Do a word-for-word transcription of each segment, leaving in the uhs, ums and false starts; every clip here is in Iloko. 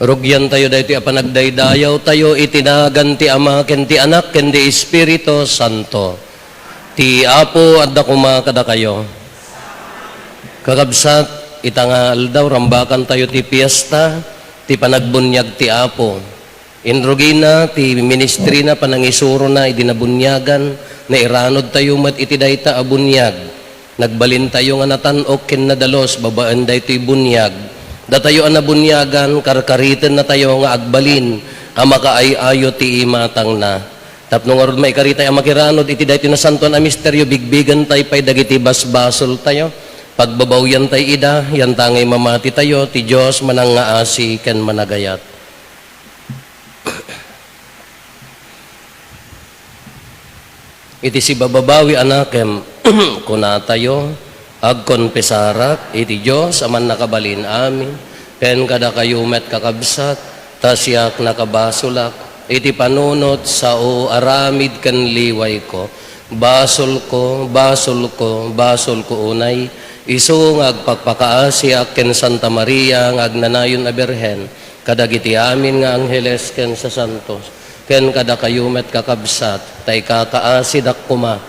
Rugiantayo daytoy a panagdaydayawtayo iti nagan ti Ama, ken ti Anak, ken ti Espiritu Santo. Ti Apo adda koma kadakayo. Kakabsat, ita nga aldaw, rambakantayo ti piesta ti panagbuniag ti Apo. Inrugina ti ministrina, panangisurona idi nabuniagan, nairanudtayo met iti dayta a buniag. Nagbalintayo nga natan-ok ken nadalus babaen daytoy buniag. Datayo a nabuniagan, karkaritennatayo nga agbalin a makaay-ayo ti imatangna. Tapno ngarud maikaritay a makiranud iti daytoy nasantoan a misterio, bigbigentay pay dagiti basbasoltayo. Pagbabawiantay ida, yantangay mamatitayo, ti Dios manangngaasi ken managayat. Iti sibababawi a nakem, kunatayo, agkonfesarak iti Dios a Mannakabalin Amin, ken kadakayo met, kakabsat, ta siak nakabasolak iti panunot, sao, aramid ken liwayko. Basolko, basolko, basolko unay, isu nga agpakpakaasiak ken Santa Maria nga agnanayon a Birhen, kadagiti amin nga angheles ken sasantos, ken kadakayo met, kakabsat, ta ikakaasidak koma.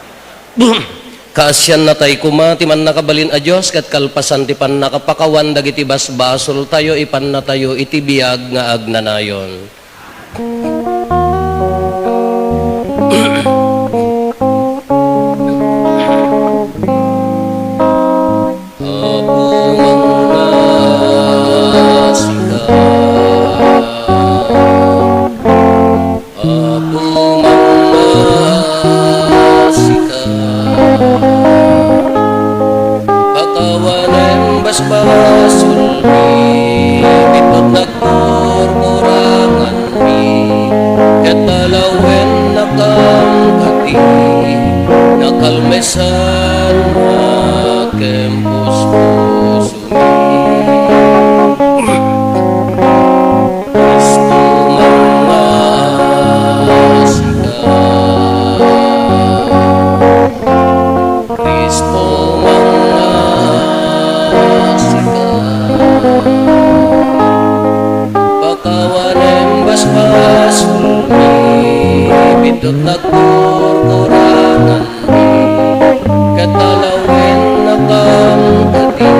Kaasiannatay koma ti Mannakabalin a Dios, ket kalpasan ti pannakapakawan dagiti basbasoltayo, ipannatayo iti biag nga agnanayon. Apo, mangngaasika. Apo, mangngaasika. Pakawanem basbasolmi, bitot nagkurkuranganmi, ket alawennakam kadi, nakalmesan nakem puspusomi. Cristo, mangngaasika. Cristo, mangngaasika. Pakawanem basbasolmi, bitot nagkurkuranganmi, ket alawennakam kadi,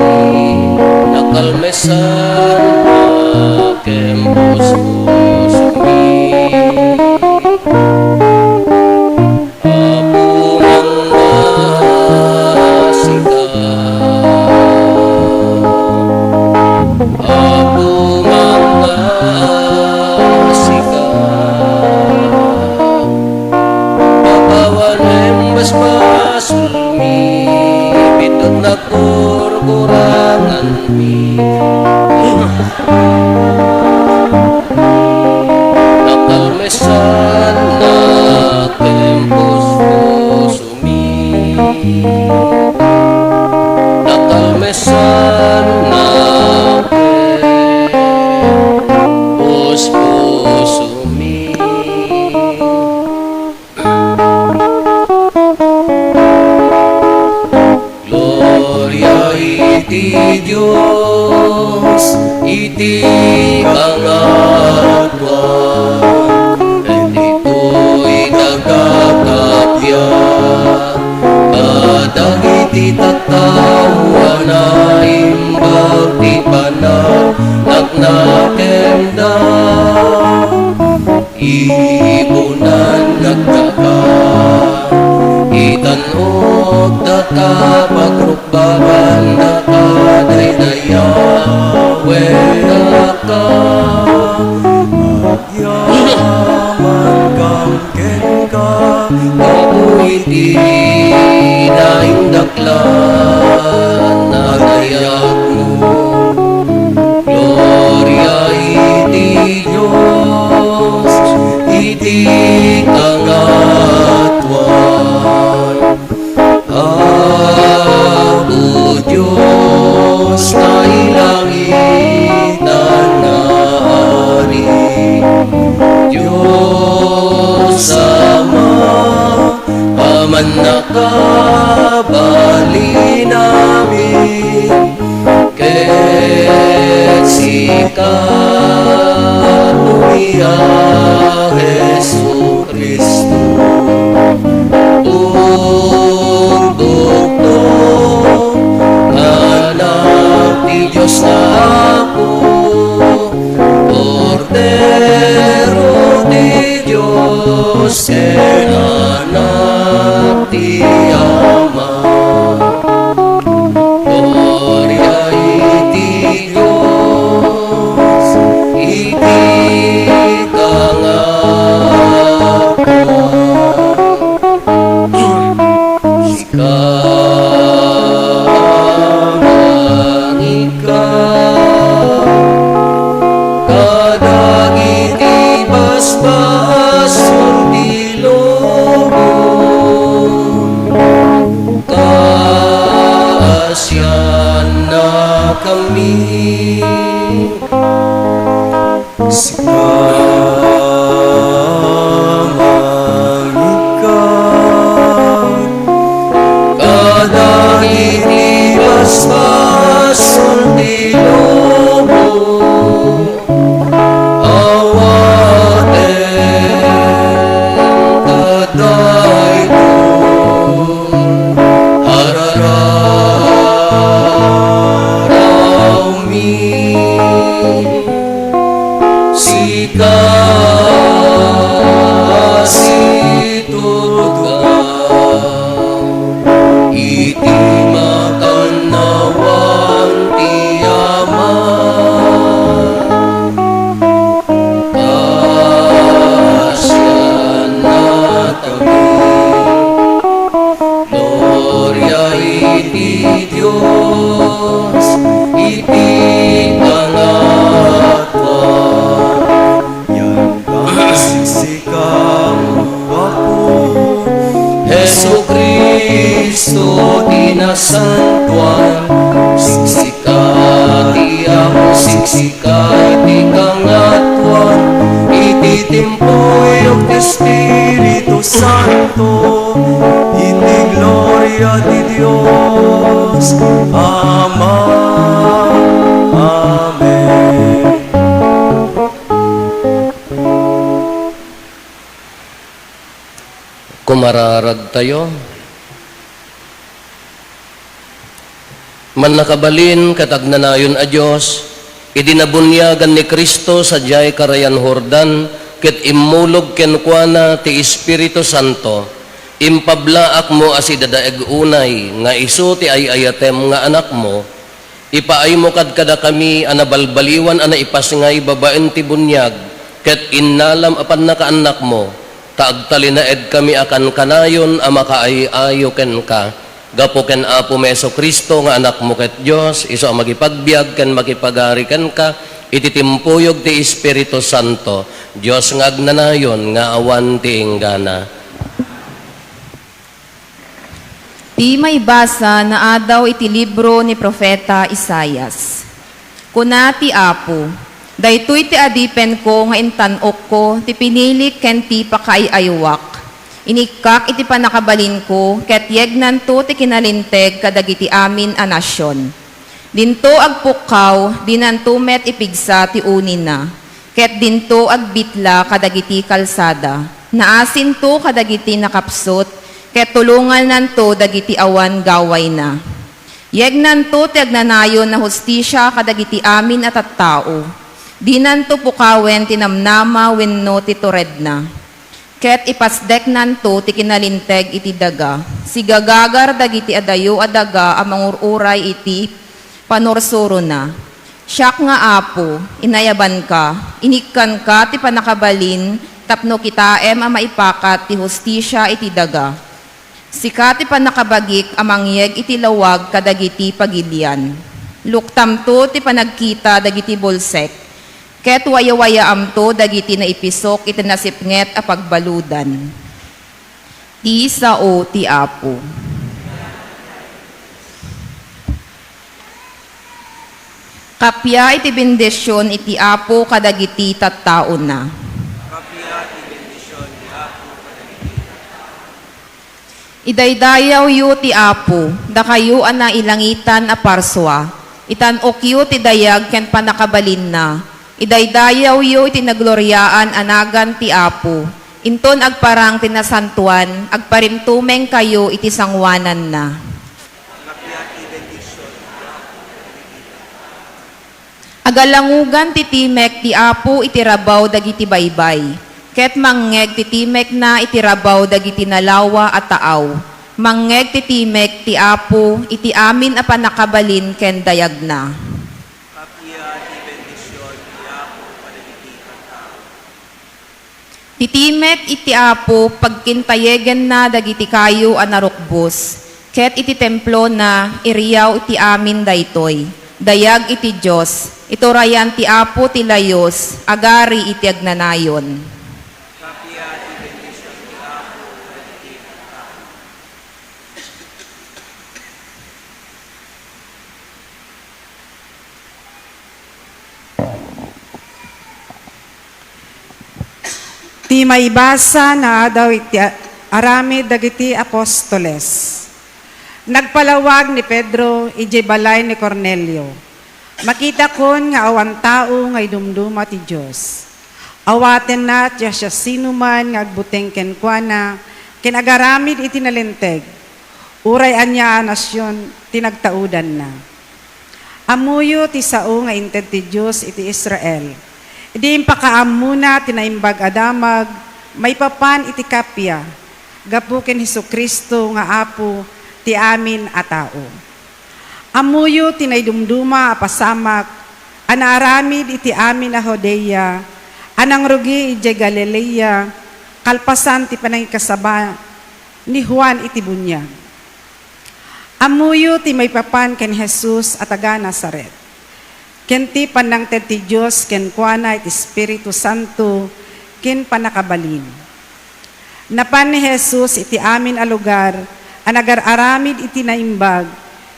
nakalmesan nakem puspusomi. Apo, mangngaasika. Apo, mangngaasika. Pakawanem basbasolmi, bitot nagkurkuranganmi. Nakalmesan nakem puspusomi. ti Dios iti kangatoan, ket ditoy kagakappia kadagiti tattao a naimbag ti panagtulnogna kenda. Ibunan nagdaka, itan-ok daka, pagrukbakan daka, daydayawen daka. Agyaman kam kenka, gapu iti naindaklan a dayagmo. Gloria iti Dios iti kangatoan. Apo Dios, kailangitan nga Ari, Dios Ama, Aman a kabalinami, ket sika, Apomi a Jesu-Cristo, bugbugto, Anak ti Dios nga Apo, Kordero ti Dios, ken Anak ti Ama. Gloria iti Dios iti kangatoan. Sika, Ama, ikaw kadagiti basbasol ti lubong, kaasiannakami. Sika, Ama, ikaw kadagiti basbasol ti lubong, awatenka daytoy, arararawmi. Sika a situtugaw iti makannawan ti Ama, kaasiannakami. Gloria iti Dios iti kangatoan. Yan ka, siksikam, Apo Jesu-Cristo ti nasantoan. Siksika ti Apo, siksika ti kangatoan. Iti timpuyog ti Espiritu Santo, iti gloria ti Dios Ama. Amen. Kumararagtayo. Mannakabalin ket agnanayon a Dios, idi nabuniagan ni Cristo sadiay karayan Jordan ket immulog kenkuana ti Espiritu Santo, impablaakmo a sidadaeg unay nga isu ti ay-ayatem nga Anakmo, ipaaymo kadkadakami a nabalbaliwan a naipasngay babaen ti buniag ket innalam a pannakaannakmo, ta agtalinaedkami a kankanayon a makaay-ayo kenka. Gapu ken Apomi Jesu-Cristo nga Anakmo ket Dios, isu a makipagbiag ken makipagari kenka iti timpuyog ti Espiritu Santo, Dios nga agnanayon nga awan ti inggana. Ti maibasa naadaw iti libro ni Profeta Isaias. Kuna ti Apo, "Daytoy ti adipenko nga intan-okko, ti pinilik ken ti pakaay-ayuak. Inikkak iti pannakabalinko, ket yegnanto ti kinalinteg kadagiti amin a nasion." Dinto agpukkaw, dinanto met ipigsa ti unina, ket dinto agbitla kadagiti kalsada. Naasinto kadagiti nakapsut, ket tulongannanto dagiti awan gawayna. Yegnanto ti agnanayon a hustisia kadagiti amin a tattao. Dinanto pukawen ti namnama wenno ti turedna. Ket ipasdeknanto ti kinalinteg iti daga. Sigagagar dagiti adayo a daga a mangur-uray iti panursurona. Siak nga Apo, inayabanka, inikkanka ti pannakabalin tapno kitaem a maipakat ti hustisia iti daga. Sika ti pannakabagik a mangyeg iti lawag kadagiti pagilian. Luktamto ti panagkita dagiti bulsek, ket wayawayaamto dagiti naipisok iti nasipnget a pagbaludan. Ti sao ti Apo. Kappia iti bendision iti Apo kadagiti tattaona. Kappia iti bendision ti Apo kadagiti tattaona. Idaydayawyo ti Apo, dakayo a nailangitan a parsua. Itan-okyo ti dayag ken pannakabalinna. Idaydayawyo iti nagloriaan a nagan ti Apo. Inton agparang ti nasantoan, agparimtumengkayo iti sangoananna. Agalangugan ti timek ti Apo iti rabaw dagiti baybay, ket mangngeg ti timekna iti rabaw dagiti nalawa a taaw. Mangngeg ti timek ti Apo iti amin a pannakabalin ken dayagna. Kappia ti bendision ti Apo kadagiti tattao. Ti timek iti Apo pagkintayegenna dagiti kayo a narukbos, ket iti templona, iriaw iti amin daytoy. Dayag iti Dios, iturayan ti Apo ti layus, agari iti agnanayon. Kappia ti bendision ti Apo kadagiti tattao. Ti maibasa nga adaw iti aramid dagiti apostoles. Nagpalawag ni Pedro idiay balay ni Cornelio. Makitakon nga awan tao nga idumduma ti Dios. Awatenna ti siasinoman nga agbuteng kenkuana ken agaramid iti nalinteg. Uray ania a nasion ti nagtaudanna. Ammoyo ti sao nga inted ti Dios iti Israel. Idi impakaammona ti Naimbag a Damag maipapan iti kappia gapu ken Jesu-Cristo nga Apo ti amin a tao. Ammoyo ti naidumduma a pasamak a naaramid iti amin a Judea a nangrugi idiay Galilea kalpasan ti panangikasaba ni Juan iti buniag. Ammoyo ti maipapan ken Jesus a taga-Nazaret, ken ti pannangted ti Dios kenkuana iti Espiritu Santo ken pannakabalin. Napan ni Jesus iti amin a lugar a nagar-aramid iti naimbag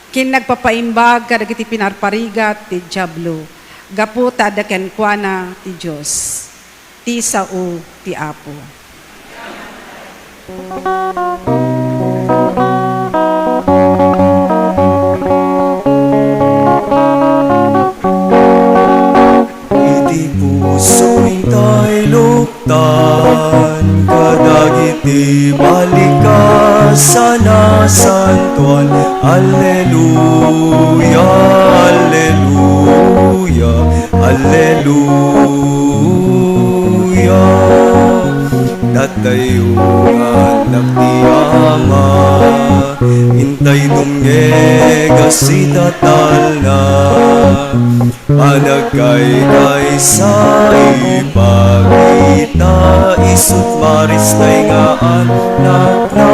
ken nagpapaimbag kadagiti pinarparigat ti Diablo gapu ta adda kenkuana ti Dios. Ti sao ti Apo. Iti puso intay luktan kadagiti balikas a nasantoan. Alleluia, alleluia, alleluia. Datayo nga annak ti Ama, intay dumngeg a sitatalna. Panagkaykaysa ipakita, isut' maristay nga annakna.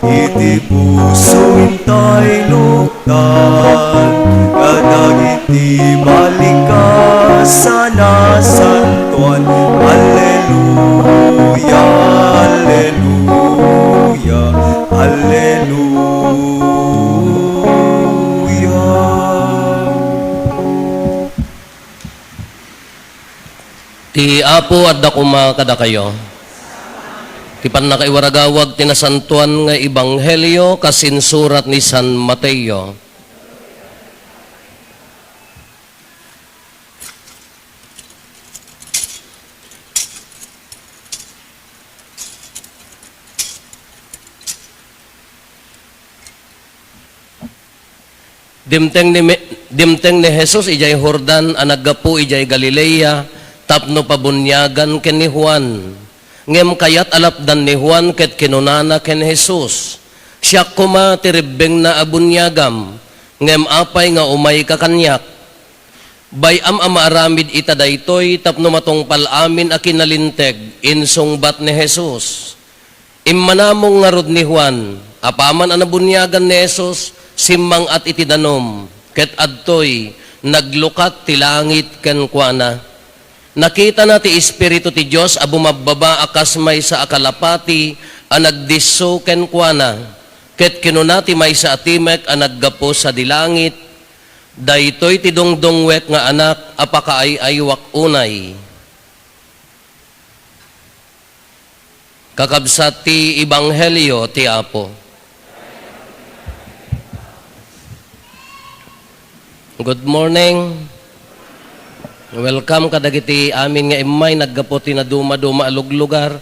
Iti puso intay luktan kadagiti balikas a nasantoan. Alleluia, alleluia, alleluia. Ti Apo adda koma kadakayo. Ti pannakaiwaragawag ti nasantoan nga ebanghelio kas insurat ni San Mateo. Dimteng ni, Me- dimteng ni Jesus idiay Jordan a naggapu idiay Galilea tapno pabuniagan ken ni Juan. Ngem kayat a lapdan ni Juan ket kinunana ken Jesus, "Siak koma ti rebbengna a buniagam, ngem apay nga umayka kaniak?" Bay-am a maaramid ita daytoy tapno matungpal amin a kinalinteg, insungbat ni Jesus. Immanamong ngarud ni Juan, apaman a nabuniagan ni Jesus, simmang-at iti danum, ket adtoy naglukat ti langit kenkuana. Nakitana ti Espiritu ti Dios a bumabbaba a kas maysa a kalapati a nagdisso kenkuana, ket kinuna ti maysa a timek a naggapu sadi langit, "Daytoy ti dungdungwek nga Anak a pakaay-aywak unay." Kakabsat ti Ebanghelio ti Apo. Good morning. Welcome kadagiti amin nga immay naggapu ti naduma-duma a luglugar.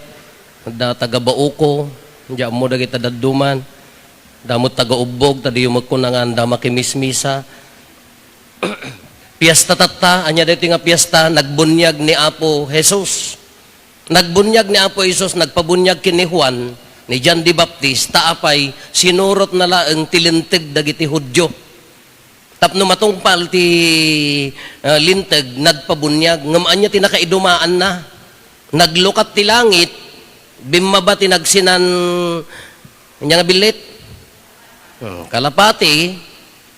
Da taga Bauco, diay ammo dagiti dadduman. Damo taga Ubbog, ta diyo met kunangan da makimismisa. Piesta tatta, ania daytoy nga piesta? Nagbuniag ni Apo Jesus. Nagbuniag ni Apo Jesus, nagpabuniag ken ni Juan, ni Juan the Baptist, ta apay, sinurotna laeng ti linteg dagiti Judio. Tapno matungpal ti, ah, linteg, nagpabuniag. Ngem ania ti nakaidumaanna? Naglukat ti langit, bimmaba ti nagsinan-, ania nga billit? Hmm, kalapati,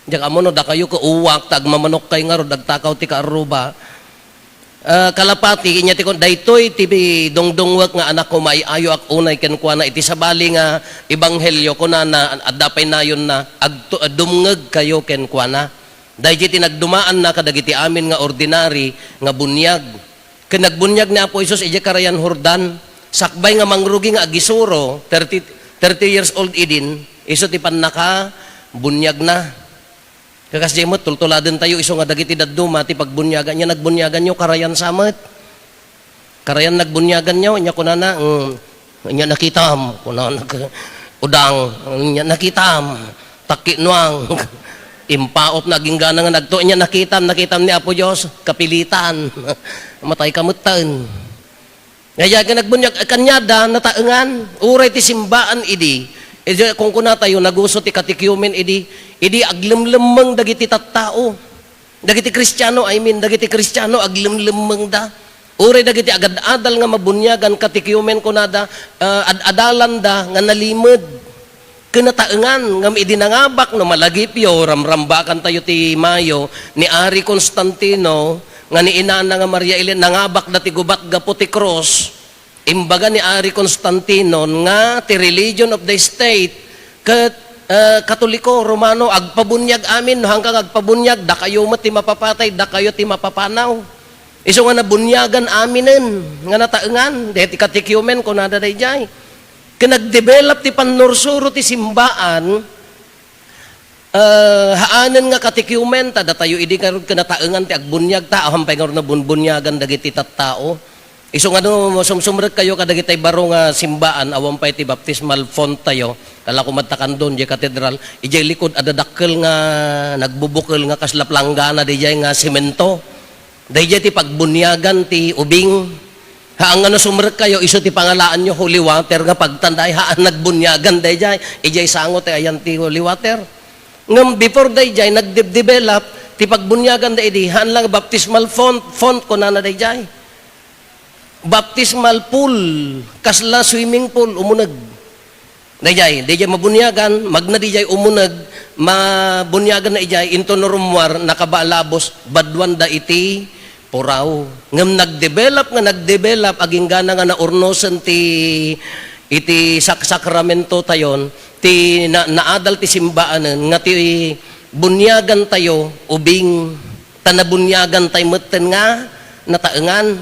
diak ammo no dakayo ket uwak, ta agmamanokkay ngarud, agtakaw ti kaarruba. Ah, kalapati, inya ti kun-, "Daytoy ti dungdungwek nga Anak, umaay-ayoak unay kenkuana." Iti sabali nga ebanghelio, kunana, adda pay nayonna, "Agtu-, dumngegkayo kenkuana." Daydiay ti nagdumaanna kadagiti amin nga ordinary nga buniag. Ken nagbuniag ni Apo Jesus idiay Karayan Jordan. Sakbay nga mangrugi nga agisuro, thirty, thirty years old idin, isu ti pannakabuniagna. Kakasdiay met, tultuladentayo isu nga dagiti dadduma ti pagbuniagan, ania nagbuniaganyo, karayan sa met. Karayan nagbuniaganyo, ania kunana, mm, "Ania nakitam?" kunana, "Udang, ania nakitam?" "Takki nuang." Impautna, aginggana nga nagtu-, "Ania nakitam, nakitam ni Apo Dios, kapilitan." Matay ka metten. Nga idiay nga nagbuniag, kaniada, nataengan. Uray ti simbaan idi, idi kunkunatayo, naguso ti catechumen idi, idi aglemlemmeng dagiti tattao. Dagiti Kristiano, I mean, dagiti Kristiano, aglemlemmengda. Uray dagiti agad-adal nga mabuniagan, catechumen kunada, ah, ad-adalanda nga nalimed. Ken nataengan, ngem idi nangabak no malagipyo, ramrambakantayo ti Mayo, ni Ari Constantino, nga ni inana nga Maria Elena, nangabakda ti gubat gapu ti krus. Imbaga ni Ari Constantino nga ti religion of the state ket, eh, Katoliko, Romano, agpabuniag amin, no haanka nga agpabuniag, dakayo met ti mapapatay, dakayo ti mapapanaw. Isu nga nabuniagan aminen nga nataengan, daydi catechumen, kunada daydiay. Ken nagdevelop ti pannursuro ti simbaan, eh, haanen nga catechumen, ta datayo idi ngarud ket nataengan ti agbuniag, ta awan pay ngarud nabunbuniagan dagiti tattao. Isu nga no sumsumrekkayo kadagiti baro nga simbaan, awan pay ti baptismal font tayo, kala ko madta kandon, diay katedral, idiay likod, adda dakkel nga nagbubukel nga kasla planggana, didiay nga semento. Daydiay ti pagbuniagan ti ubing. Haan nga no sumrekkayo, isu ti pangalaanyo holy water nga pagtanday, haan nagbuniagan daydiay. Idiay sango ti ayan ti holy water. Ngem before daydiay, nagde-develop ti pagbuniagan daydi, haan lang baptismal font, font kunana daydiay. Baptismal pool, kasla swimming pool, umuneg. Daydiay, daydiay mabuniagan, magna daydiay umuneg, mabuniagan na idiay, into no rummuar, nakabalabos, baduanda iti puraw. Ngem nagdevelop nga nagdevelop, aginggana nga naurnosen ti, iti sak-, sakramento tayon, ti na-, naadal ti simbaanen, nga ti buniagan tayo, ubing, ta nabuniagan tayo metten nga nataengan.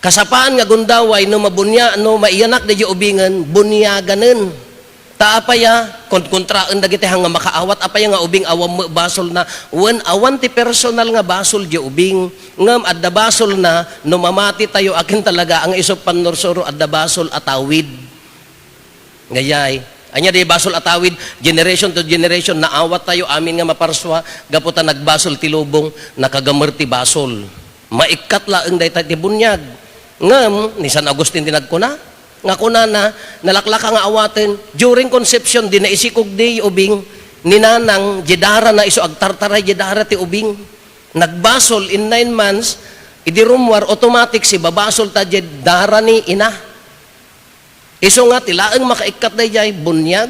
Kasapaan nga gundaway no mabunia-, no maiyanak daydiay ubingen, buniaganen. Ta apaya, kon-, kontraen dagiti hang nga makaawat, apaya nga ubing awan met basolna, wen awan ti personal nga basol diay ubing, ngem adda basolna no mamati tayo, akin talaga nga isu pannursuro, adda basol a tawid. Daydiay, Ania di basol a tawid, generation to generation, naawat tayo, amin nga maparsua, gapu ta nagbasol ti lubong, nakagamer ti basol. Maikkat laeng dayta ti buniag. Ngem, ni San Agustin ti nagkuna, nga kunana, nalaklaka nga awaten, during conception, di naisikog di ubing, ni nanang, di darana, isu agtartaray di dara ti ubing. Nagbasol in nine months, idi rummuar, automatic, sibabasol ta di dara ni ina. Isu nga, ti laeng makaikkat dayjay buniag.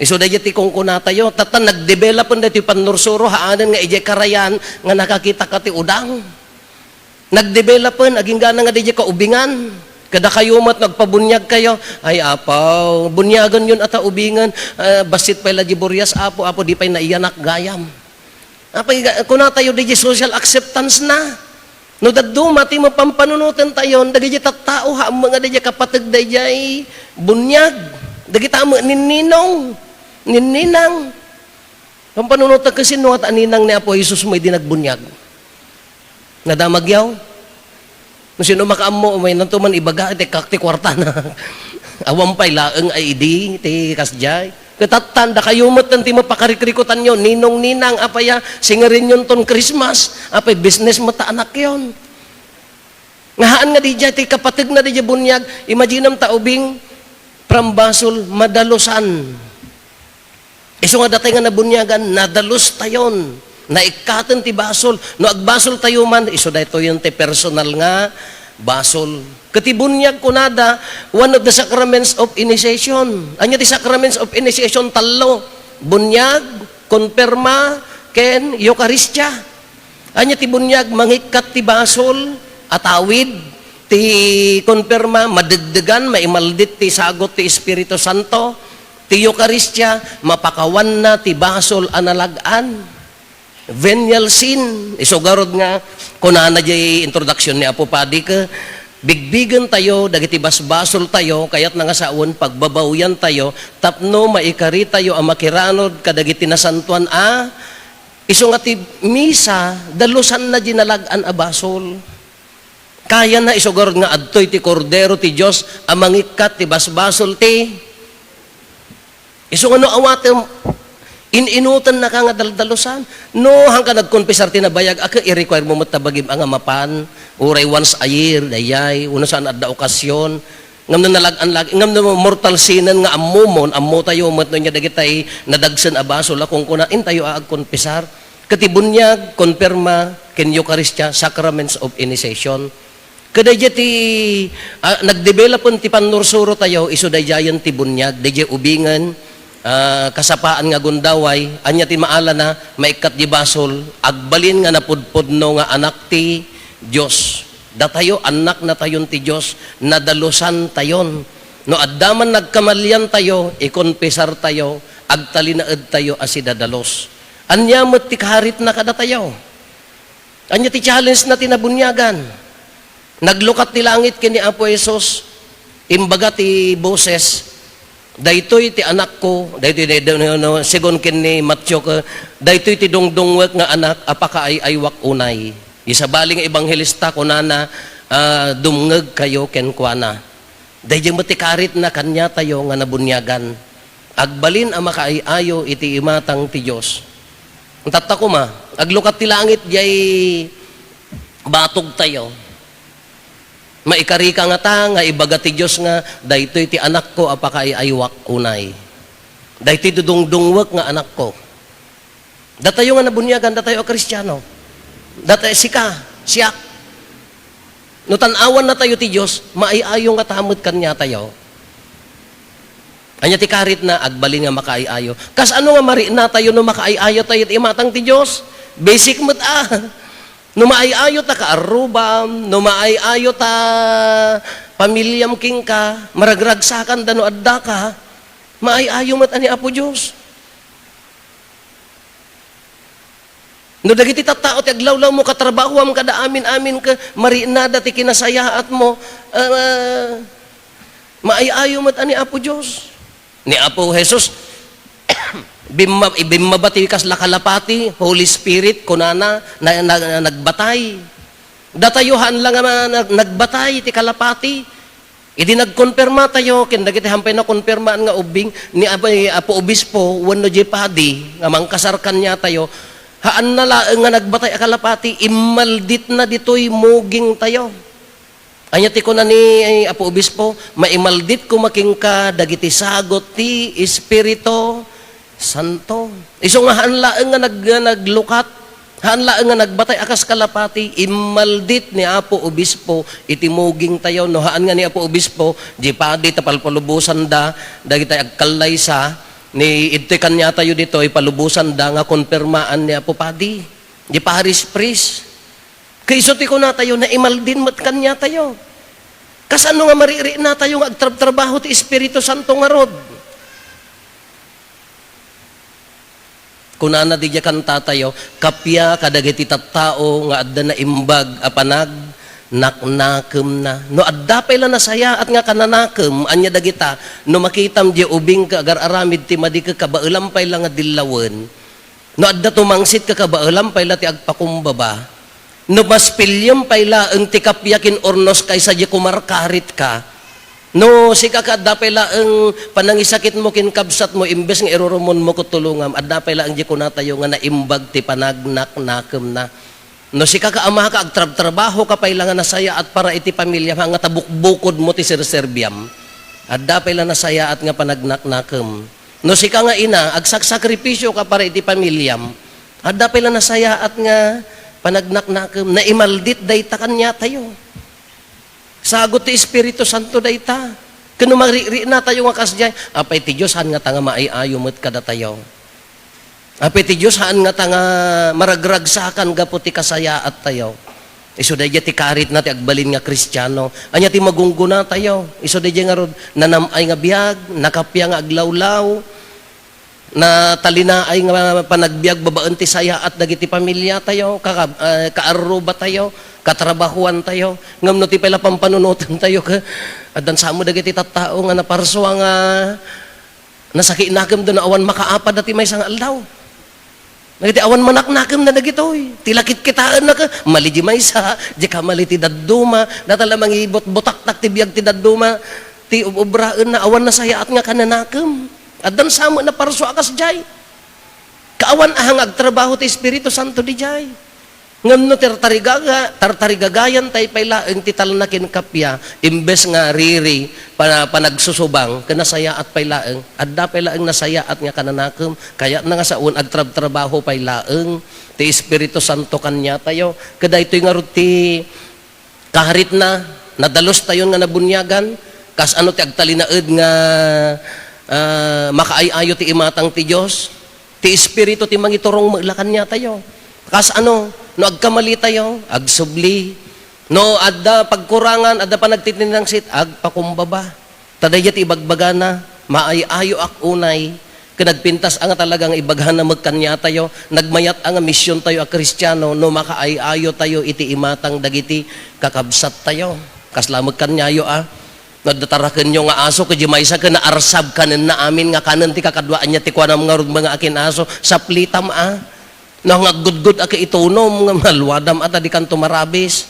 Isu dayjay ti kunkunatayo. Tatta, nagdevelopen daytoy pannursuro, haanen nga idiay karayan nga nakakitaka ti udang. Nagdevelopen, aginggana nga dayjay kaubingan. Kadakayo met, nagpabuniag kayo. Ay, Apo, buniagen yon ata ubingen. Ah, bassit pay la di burias, Apo, Apo, di pay naiyanak gayam. Apay, ga-, kunatayo, dayjay social acceptance na. No dadduma ti mapampanunoten tayon, dagiti tattao, haan met nga dayjay kapateg dayjay buniag. Dagita met ninninong, ninninang. Pampanunoten ket sino nga ninang ni Apo Jesus mo idi nagbuniag? Nadamagyaw? No sino makaammo, umaynanto man ibaga, ti kak-, ti kuartana. Awan pay laeng ay idi, ti kasdiay. Ket tattan, dakayo met ti mapakarikrikutanyo, ninong-ninang, apaya, singerenyon ton Christmas, apay, business met ta anakyon. Nga haan nga didiay ti kapateg na didiay buniag, imaginem ta ubing, from basol, madalusan. Isu nga datay nga nabuniagan, nadalus tayon. Naikkaten ti basol. No agbasol tayo man, isu daytoyen ti personal nga basol. Ket ti buniag kunada, one of the sacraments of initiation. Ania ti sacraments of initiation? Tallo. Buniag, konperma, ken Eukaristia. Ania ti buniag? Mangikkat ti basol, atawid ti konperma, madegdegan, maimaldit ti sagut ti Espiritu Santo, ti Eukaristia, mapakawanna ti basol a nalag-an. Venial sin, isu garud nga, kunana diay introduction ni Apo Padi, ke, bigbigentayo dagiti basbasoltayo, kayatna nga sawen, pagbabawiantayo, tapno maikaritayo a makiranod kadagiti nasantoan a, isu nga ti misa, dalusanna diay nalag-an a basol. Kayana isu garud nga adtoy ti Kordero ti Dios a mangikkat ti basbasol ti. Isu nga no awatem, in-inutennaka nga daldalusan. No, haanka nagkonfesar ti nabayag, a, ket i-require mo met ta bagim a nga mapan, uray once a year, dayay, wenno saan adda okasyon. Ngem no nalag-an lagi, ngem no mortal sinen nga ammomon, ammotayo met no ania dagitay nadagsen a basol a kunkuna, intayo a agkonfesar. Ket ti buniag, konperma, ken Eukaristia, sacraments of initiation. Ket daydiay ti, ah, nagdevelopen ti pannursurotayo, isu daydiayen ti buniag, daydiay ubingen, ah, kasapaan nga gundaway, ania ti maalana, maikkat di basol, agbalin nga napudpudno nga anak ti Dios. Datayo, annaknatayon ti Dios, nadalusantayon. No adda man nagkamaliantayo, ikonfesartayo, agtalinaedtayo a sidadalus. Ania met ti karitna kadatayo? Ania ti challenge na ti nabuniagan? Naglukat ti langit ken ni Apo Jesus, imbaga ti boses, "Daytoy ti anakko," daytoy, day-, no, no, segun ken ni Matthew, ke, "Daytoy ti dungdungwek nga anak a pakaay-aywak unay." Isabali nga ebanghelista, kunana, ah, "Dumngegkayo kenkuana." Daydiay met ti karitna kaniatayo nga nabuniagan. Agbalin a makaay-ayo iti imatang ti Dios. Tatta koma, aglukat ti langit diay batogtayo. Maikarika ngata nga ibaga ti Dios nga, "Daytoy ti anakko a pakaay-aywak unay. Daytoy dudungdungwek nga anakko." Datayo nga nabuniagan, datayo a Kristiano. Datayo, sika, siak. No tan-awannatayo ti Dios, maay-ayo ngata met kaniatayo. Ania ti karitna? Agbalin nga makaay-ayo. Kasano nga mariknatayo no makaay-ayotayo iti imatang ti Dios? Basic met a. No maay-ayo ta kaarrubam, no maay-ayo ta pamiliam kenka, maragragsakanda no addaka, maay-ayo met a ni Apo Dios. No dagiti tattao ti aglawlawmo, katrabahoam, kada amin-amin ket mariknada ti kinasayaatmo, ah, maay-ayo met a ni Apo Dios. Ni Apo Jesus, bimma-, ibimmaba ti kasla kalapati, Holy Spirit, kunana, na, na, na, nagbatay. Datayo haan la nga ma-, nag-, nagbatay ti kalapati. Idi nagkonfirmatayo ken dagiti hampay nakonfirmaan nga ubbing ni Apo, Apo Obispo wenno diay padi nga mangkasar kaniatayo, haanna laeng nga nagbatay a kalapati, immalditna ditoy mugingtayo. Ania ti kuna ni Apo Obispo? "Maimaldit koma kenka dagiti sagut ti Espiritu Santo." Isu nga haan laeng nga nag-, nga naglukat, haan laeng nga nagbatay a kas kalapati, immaldit ni Apo Obispo iti mugingtayo. No haan nga ni Apo Obispo, di padi ta palpalubosanda dagiti agkallaysa, ni idtoy kaniatayo ditoy, palubosanda nga konfirmaan ni Apo Padi, di parish priest. Kayso ti kunatayo, naimaldin met kaniatayo. Kasano nga maririnatayo nga agtrabtrabaho ti Espiritu Santo ngarud? Kunana didiay kantatayo, "Kappia kadagiti tattao nga adda naimbag a panagnaknakemna." No adda pay la nasayaat nga kananakem, ania dagita? No makitam diay ubingka agar-aramid ti madi, kakabaelam pay la nga dillawen. No adda tumangsit, kakabaelam pay la ti agpakumbaba. No maspiliam pay laeng ti kappia ken urnos kaysa diay kumarkaritka. No sika ket adda pay laeng panangisakitmo ken kabsatmo, imbes nga irurumonmo ket tulongam, adda pay laeng diay kunatayo nga naimbag ti panagnaknakemna. No sika ket amaka, agtrabtrabahoka pay la nga nasayaat para iti pamiliam, haan nga ta bukbukodmo ti serserbiam. Adda pay la nasayaat nga panagnaknakem. No sika nga ina, agsakripisyoka para iti pamiliam, adda pay la nasayaat nga panagnaknakem, naimaldit dayta kaniatayo. Sagut ti Espiritu Santo dayta. Ken no maririnatayo nga kasdiay, apay ti Dios, haan ngata nga maay-ayo met kadatayo? Apay ti Dios, haan ngata nga maragragsakan gapu ti kasayaattayo? Isu daydiay ti karitna ti agbalin nga Kristiano. Ania ti magungguna tayo? Isu daydiay ngarud, nanam-ay nga biag, nakappia nga aglawlaw, natalinaay nga panagbiag babaen ti sayaat dagiti pamiliatayo, kakab-, eh, kaarrubatayo, katrabahoantayo. Ngem no ti pay la pampanunotantayo, ka-, addan samo dagiti tattao nga naparsua nga nasakitnakemda no awan makaapada ti maysa nga aldaw. Dagiti awan manaknakemna dagitoy. Ti la kitkitaenna ket mali di maysa, di ka mali ti dadduma, data la mangibutbutaktak ti biag ti dadduma, ti ub-, ubraenna, awan nasayaat nga kananakem. Addan samo naparsua a kasdiay. Kaawan a nga agtrabaho ti Espiritu Santo didiay. Ngem no tartarigaga-, tartarigagayan tay pay laeng ti talna ken kappia, imbes nga riri, pa-, panagsusubang, ken nasayaat pay laeng, adda pay laeng nasayaat nga kananakem, kayatna nga sawen, agtrabtrabaho pay laeng ti Espiritu Santo kaniatayo. Ket daytoy ngarud ti karitna, nadalustayon nga nabuniagan, kas ano ti agtalinaed nga, ah, makaay-ayo ti imatang ti Dios? Ti Espiritu ti mangiturong met la kaniatayo. Kas ano, no agkamali tayo, agsubli. No adda pagkurangan, adda panagtitinangsit, agpakumbaba. Ta daydiay ti ibagbagana, "Maay-ayoak unay." Ken nagpintas a nga talaga nga ibagana met kaniatayo, nagmayat a nga misiontayo a Kristiano no makaay-ayotayo iti imatang dagiti kakabsattayo. Kasla met kaniayo a, no adda tarakenyo nga aso, ket di maysa ken naarsab kanenna amin nga kanen ti kakadua, ania ti kuanam ngarud, mga akin-aso, saplitam a. No nga aggudgud a ket itunom nga malwadam a ta di kanto marabis.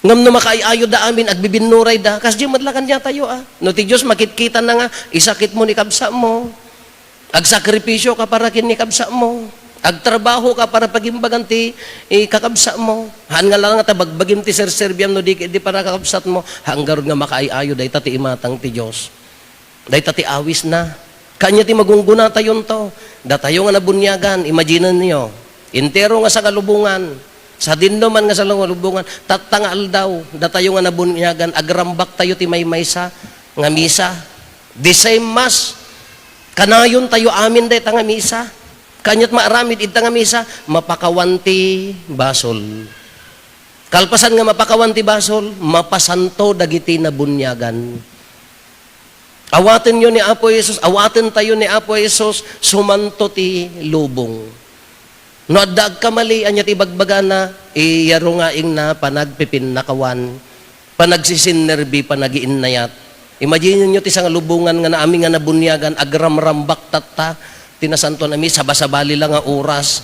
Ngem no makaay-ayodda amin, agbibinnurayda, kasdiay met la kaniatayo a. No ti Dios makitkitanna nga isakitmo ni kabsatmo, agsakripisyoka para ken ni kabsatmo, agtrabahoka para pagimbagan ti, eh, kakabsatmo. Haan nga la nga ta bagbagim ti serserbiam no di, di para kakabsatmo, haan ngarud nga makaay-ayo dayta ti imatang ti Dios. Dayta ti awisna. Kaanya ti magungguna tayonto. Datayo nga nabuniagan, imaginenyo. Entero nga sangalubongan. Sadinoman nga sangalubongan. Tatta nga aldaw, datayo nga nabuniagan, agrambak tayo ti maymaysa nga misa. The same mass. Kanayon tayo amin dayta nga misa. Kaniat maaramid ita nga misa, mapakawan ti basol. Kalpasan nga mapakawan ti basol, mapasanto dagiti nabuniagan. Awatenyo ni Apo Jesus, awaten tayo ni Apo Jesus, sumanto ti lubong. No adda agkamali, ania ti ibagbagana? Iyaro nga ingna panagpipinnakawan, panagsisinnerbi, panagiinnayat. Imagine nyo ti sangalubongan nga naami nga nabuniagan, agramrambak tatta, ti nasantoan a misa, sabasabali la nga oras.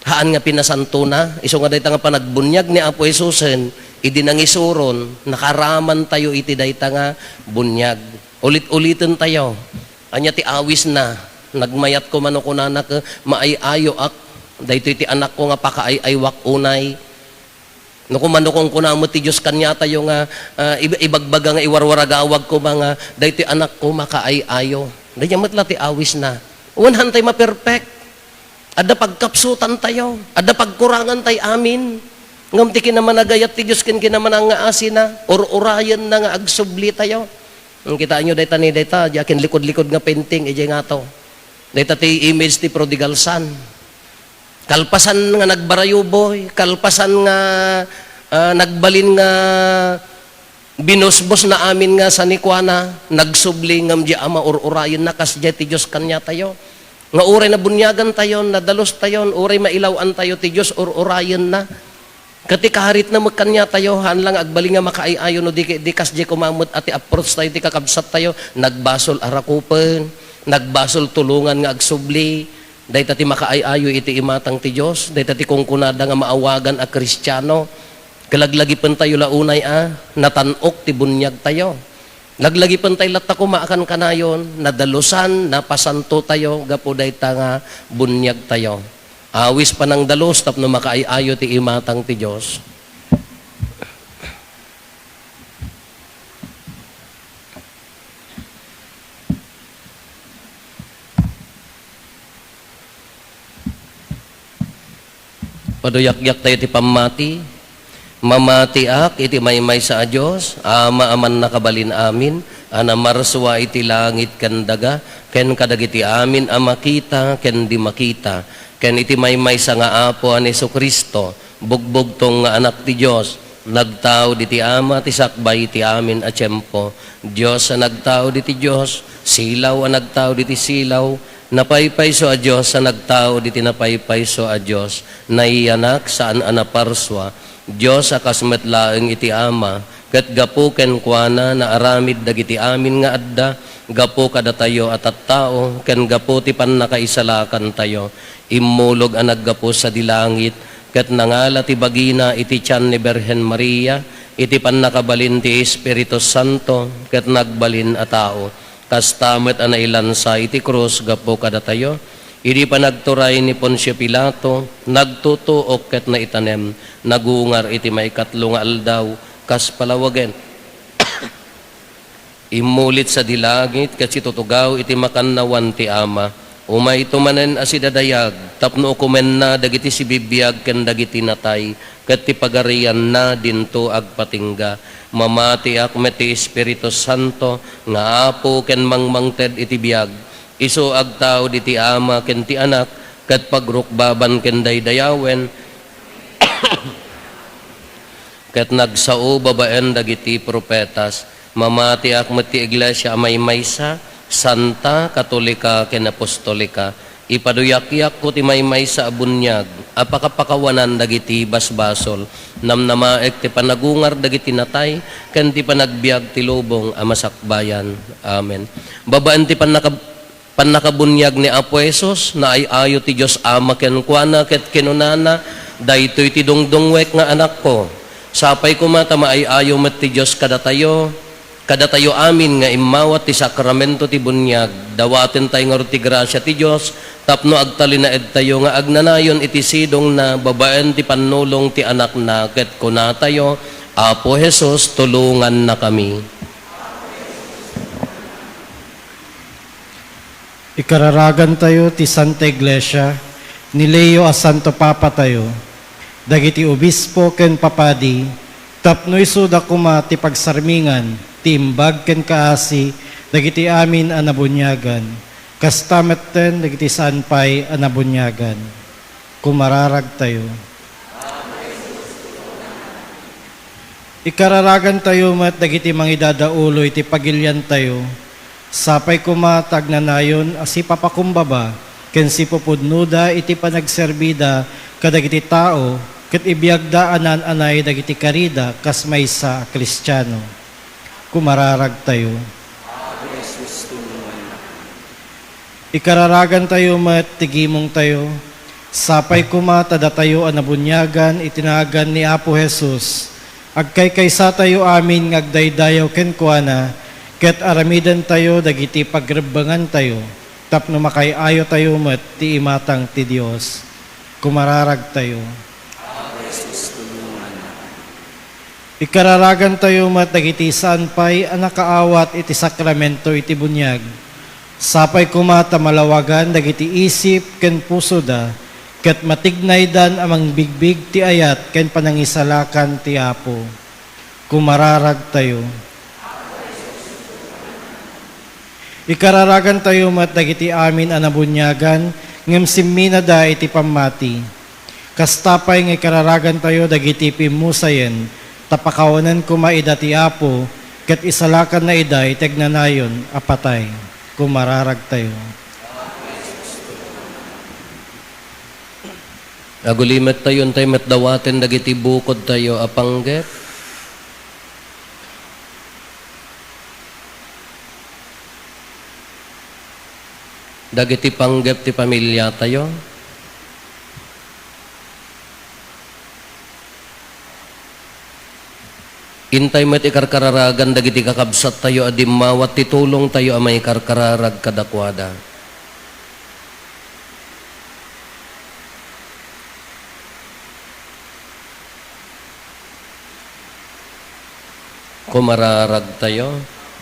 Haan nga pinasantona, isu nga dayta nga panagbuniag ni Apo Jesusen, Idi nangisuron, nakaramantayo iti dayta nga buniag. Ulit-uliten tayo. Ania ti awisna? Nagmayat koma no kunana ket, "Maay-ayoak. Daytoy ti anakko nga pakaay-aywak unay." No koma, no kunkuna met ti Dios kaniatayo nga, ah, ib-, ibagbaga nga iwarwaragawag koma nga, "Daytoy anakko, makaay-ayo." Dayta met la ti awisna. Wen, haantay maperfect. Adda pagkapsutantayo, adda pagkurangantayo amin. Ngem ti kinamanagayat ti Dios ken kinamanangaasina, ur-urayenna nga agsublitayo. Hmm, kitaenyo dayta ni dayta, diay kinlikod-likod nga painting, idiay ngato. Dayta ti image ti prodigal son. Kalpasan nga nagbarayuboy, kalpasan nga, ah, nagbalin nga binusbosna amin nga sanikuana, nagsubli ngem diay a maur-urayenna, kasdiay ti Dios kaniatayo. Nga uray nabuniagantayon, nadalustayon, uray mailaw-antayo ti Dios, ur-urayenna. Ket ti karitna met kaniatayo, haan la nga agbalin nga makaay-ayo no di, di kasdiay koma met a ti approach tayo ti kakabsattayo, nagbasol a rakupen, nagbasol tulongan nga agsubli. Dayta ti makaay-ayo iti imatang ti Dios, dayta ti kunkunada nga maawagan a Kristiano. Kalaglagipentayo la unay a natan-ok ti buniagtayo. Laglagipentayo latta koma a kankanayon, nadalusan, napasantotayo gapu dayta nga buniagtayo. Awis panangdalus tapno makaay-ayo ti imatang ti Dios. Paduyakyak tayo ti pammati. Mamatiak iti maymaysa a Dios, Ama a mannakabalin amin, a namarsua iti langit ken daga, ken kadagiti amin a makita ken di makita, ken iti maymaysa nga Apo a ni Jesu-Cristo, bugbugtong nga Anak ti Dios, nagtao diti Ama ti sakbay iti amin a tiempo. Dios a nagtao diti Dios, silaw a nagtao diti silaw, napaypayso a Dios a nagtao diti napaypayso a Dios, nayanak saan a naparsua, Dios a kas met laeng iti Ama, ket gapu kenkuana naaramid dagiti amin nga adda, gapu kadatayo a tattao, ken gapu ti pannakaisalakantayo. Immulog a naggapu sadi langit, ket nangala ti bagina iti tian ni Birhen Maria, iti pannakabalin ti Espiritu Santo, ket nagbalin a tao. Kasta met a nailansa iti krus gapu kadatayo. Idi panagturay ni Poncio Pilato, nagtutuok ket naitanem, nagungar iti maikatlo nga aldaw, kas palawagen. Immulit sadi langit ket situtugaw iti makannawan ti Ama. Umayto manen a sidadayag tapno ukomenna dagiti sibibiag ken dagiti natay, ket ti pagarianna dinto agpatingga. Mamatiak met ti Espiritu Santo nga Apo ken mangmangted iti biag. Isu agtao diti Ama ken ti Anak, ket pagrukbaban ken daydayawen, ket nagsao babaen dagiti profetas. Mamatiak met ti iglesia a maymaysa, santa, katolika, ken apostolika. Ipaduyakyakko ti maymaysa a buniag a pakapakawanan dagiti basbasol. Namnamaek ti panagungar dagiti natay ken ti panagbiag ti lubong a masakbayan. Amen. Babaen ti pannaka-, pannakabuniag ni Apo Jesus, naay-ayo ti Dios Ama kenkuana ket kinunana, "Daytoy ti dungdungwek nga Anakko." Sapay koma ta maay-ayo met ti Dios kadatayo, kadatayo amin nga immawat ti sakramento ti buniag. Dawatentayo ngarud ti grasia ti Dios tapno agtalinaedtayo nga agnanayon iti sidongna babaen ti pannulong ti Anakna ket kunatayo, "Apo Jesus, tulongannakami." Ikararagantayo ti Santa Iglesia, ni Leo a Santo Papatayo, dagiti obispo ken papadi, tapno isuda koma ti pagsarmingan ti imbag ken kaasi dagiti amin a nabuniagan, kasta metten dagiti saan pay a nabuniagan. Kumararagtayo. Ikararagantayo met dagiti mangidadaulo iti pagiliantayo. Sapay koma ta agnanayon a sipapakumbaba ken sipupudnoda iti panagserbida kadagiti tao ket ibiagda a naan-anay dagiti karida kas maysa a Kristiano. Kumararagtayo. Ikararagantayo met ti gimongtayo. Sapay koma ta datayo a nabuniagan iti nagan ni Apo Jesus, Agkaykaysatayo amin nga agdaydayaw kenkuana, ket aramidentayo dagiti pagrebbengantayo, tapno makaay-ayotayo met ti imatang ti Dios. Kumararagtayo. Ikararagantayo met dagiti saan pay a nakaawat iti sakramento iti buniag. Sapay koma ta malawagan dagiti isip ken pusoda, ket matignaydan a mangbigbig ti ayat ken panangisalakan ti Apo. Kumararagtayo. Ikararagantayo met dagiti amin a nabuniagan ngem simminada iti pammati. Kasta pay nga ikararagantayo dagiti pimmusayen, ta pakawanen koma ida ti Apo, ket isalakanna ida iti agnanayon a patay. Kumararagtayo. Agulimettayo, intay met dawaten dagiti bukodtayo a panggep. Dagiti panggep ti pamiliatayo. Intay met ikarkararagan dagiti kakabsattayo a dimmawat ti tulongtayo a maikarkararag kadakuada. Kumararagtayo.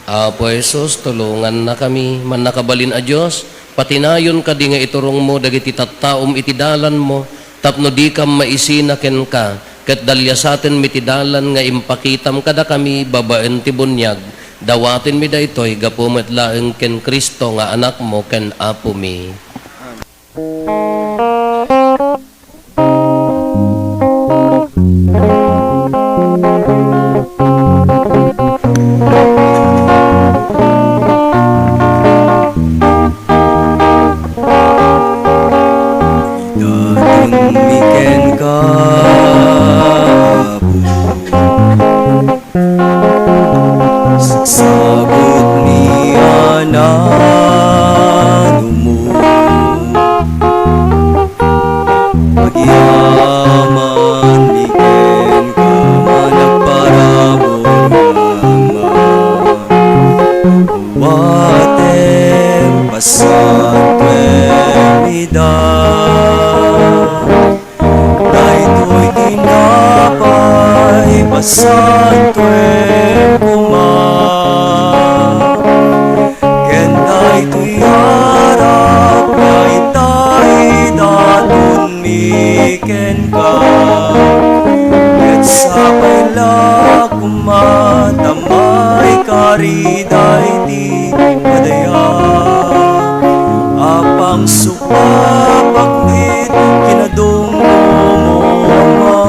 Apo Jesus, tulongannakami. Mannakabalin a Dios, patinayon kadi nga iturongmo dagiti tattaom iti dalanmo, tapno dikam maisina kenka, ket daliasatenmi ti dalan nga impakitam kadakami babaen ti buniag. Dawatenmi daytoy gapu met laeng ken Cristo nga Anakmo ken Apomi. Idatonmi kenka, Apo. Sagsagutmi a nanumo. Agyamanmi kenka, managparabur nga Ama. Awatem, pasantuem ida. Daytoy tinapay, pasantuem koma. Ken daytoy arak, dayta idatonmi kenka. Ket sapay la koma ta maikari daydi padaya a pangsu- Papaknit kinadungmo, Ama.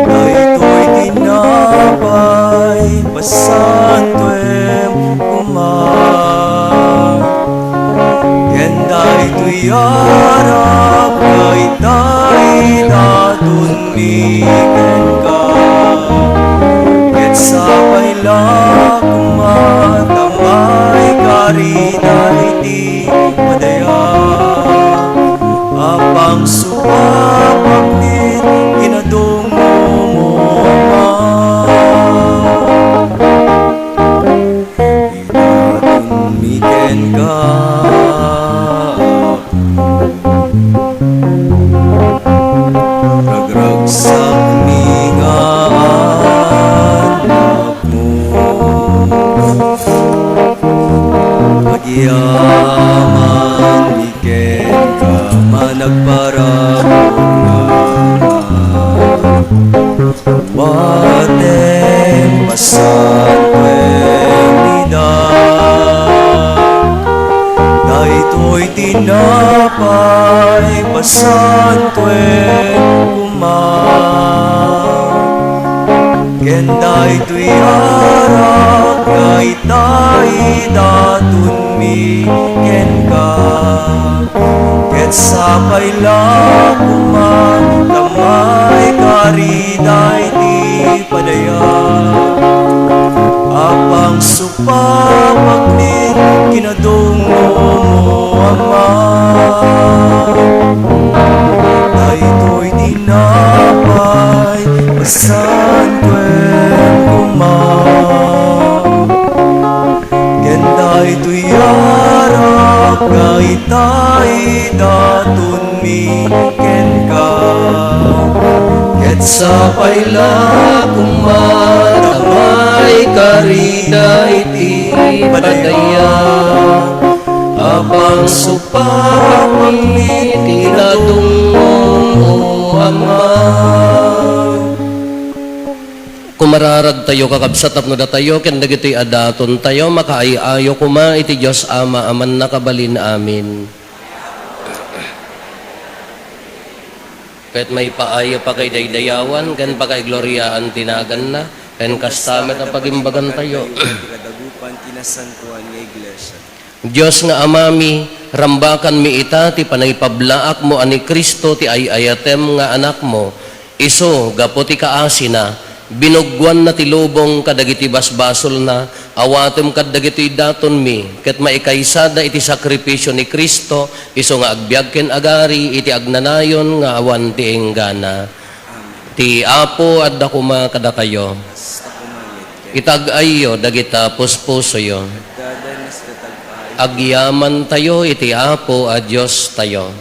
Daytoy tinapay, pasantuem koma. Ken daytoy arak, dayta idatonmi kenka. Ket sapay la koma ta maikari daydi padaya a pangsupapaknit kinadungmo, Ama. Idatonmi kenka, Apo. Ragragsakmi nga anakmo. Agyamanmi kenka, managparabur nga Ama. Awatem, pasantuem ida. Daytoy tinapay, pasantuem koma. Ken daytoy arak, dayta idatonmi kenka. Ket sapay la koma ta maikari daydi padaya a pangsupapaknit kinadungmo, Ama. Daytoy tinapay, Santoen koma, ken daytoy arap nga itay datonmi kenka, ket sapay la koma ta maikarida iti padaya a pangsuppawan iti dadongmo, O Ama. Kumararagtayo, kakabsat, tapno datayo ken dagitoy a datontayo makaay-ayo koma iti Dios Ama a Mannakabalin. Amen. Ket maipaay a pakaidaydayawan ken pakaigloriaan ti naganna, ken kasta met a pagimbagantayo. Kadagupan ti nasantoan nga iglesia. Dios nga Amami, rambakanmi ita ti panangipablaakmo a ni Cristo ti ay-ayatem nga Anakmo. Isu, gapu ti kaasina, binuggoanna ti lubong kadagiti basbasolna, awatem kadagitoy datonmi, ket maikaysada iti sakripisio ni Cristo, isu nga agbiag ken agari iti agnanayon nga awan ti inggana. Ti Apo adda koma kadakayo. Itag-ayyo dagita puspusoyo. Agyamantayo iti Apo a Diostayo.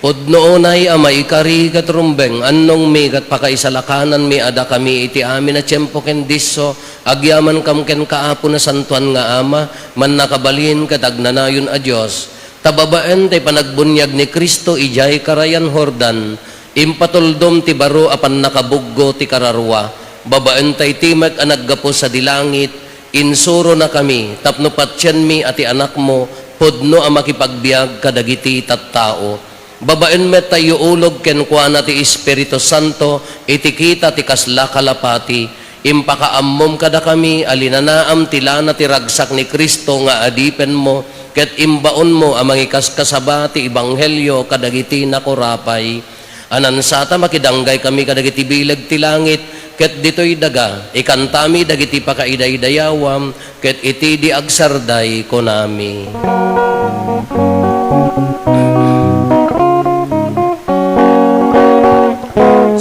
Pudno unay a maikari ket rumbeng, annongmi ket pakaisalakanan a dakami iti amin a tiempo ken disso, agyamankam kenka, Apo, nasantoan nga Ama, mannakabalin ket agnanayon a Dios. Ta babaen tay panagbuniag ni Cristo idiay Karayan Jordan, impatuldom ti baro a pannakabuggo ti kararua. Babaen tay timek a naggapu sadi langit, insuronakami tapno patienmi a ti Anakmo pudno a makipagbiag kadagiti tattao. Babaen met tay iulog kenkuana ti Espiritu Santo iti kita ti kasla kalapati. Impakaammom kadakami a linanaam ti lana ti ragsak ni Cristo nga adipenmo, ket imbaonmo a mangikaskasaba ti ebanghelio kadagiti nakurapay. Anansata, makidanggaykami kadagiti bileg ti langit, ket ditoy daga, ikantami dagiti pakaidaydayawam, ket iti di agsarday, kunami.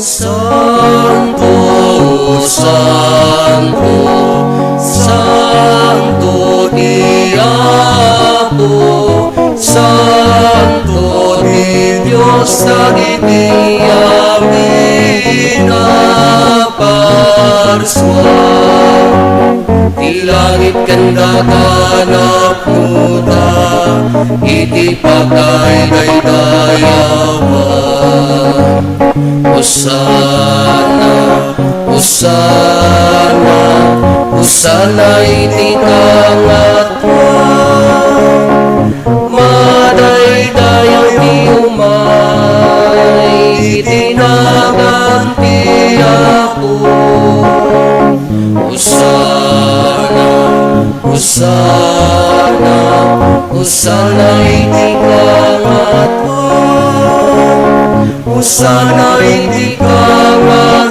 Santo, santo, santo ti Apo, santo ti Dios dagiti amin a parsua. Ti langit ken daga napnuda iti pakaidaydayawan. Hosanna, Hosanna, Hosanna iti kangatoan. Madaydayaw ti umay iti nagan ti Apo. Hosanna, Hosanna, Hosanna iti kangatoan. Hosanna iti kangatoan.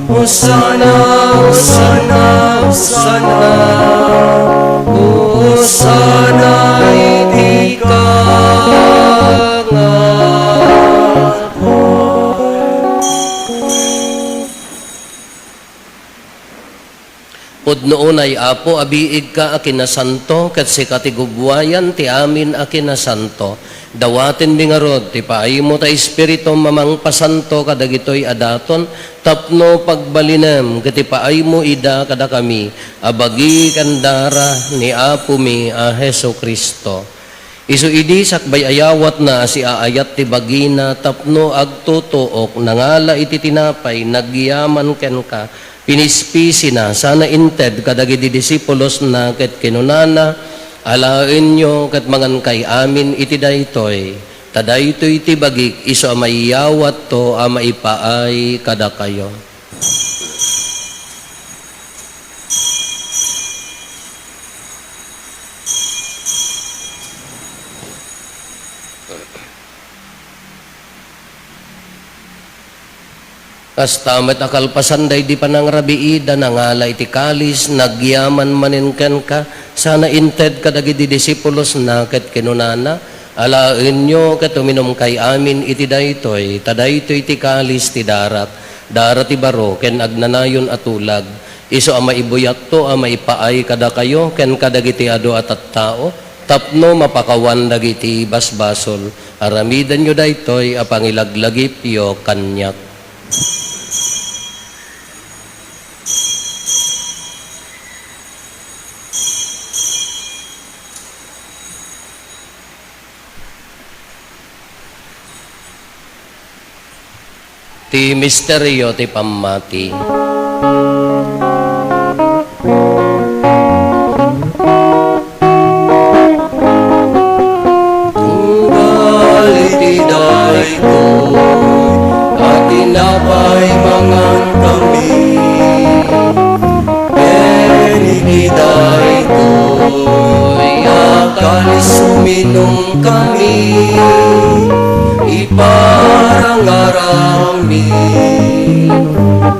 Hosanna, Hosanna, Hosanna. Hosanna iti kangatoan. Pudno unay, Apo, a biigka a kinasanto, ket sika ti gubbuayan ti amin a kinasanto. Dawatenmi ngarud ti paaymo ta Espiritum a mangpasanto kadagitoy a daton, tapno pagbalinem ket ipaaymo ida kadakami a bagi ken dara ni Apomi a Jesu-Cristo. Isu idi sakbay ayawatna a siaayat ti bagina tapno agtutuok, nangala iti tinapay, nagyaman kenka, pinispisina, sana inted kadagidi disipulosna ket kinunana, "Alaenyo ket mangankay amin iti daytoy, ta daytoy ti bagik isu a maiyawatto a maipaay kadakayo." Kasta met a kalpasan daydi panangrabiida, nangala iti kalis, nagyaman manen kenka, sana inted kadagidi disipulosna ket kinunana, Alaenyo ket uminumkay amin iti daytoy, ta daytoy ti kalis ti darak, dara ti baro ken agnanayon a tulag, isu a maibuyatto a maipaay kadakayo ken kadagiti adu a tattao, tapno mapakawan dagiti basbasol. Aramidenyo daytoy a pangilaglagipyo kaniak. Ti misterio ti pammati. Tunggal iti daytoy a tinapay mangankami, ken iti daytoy a kalis uminumkami, iparangaranmi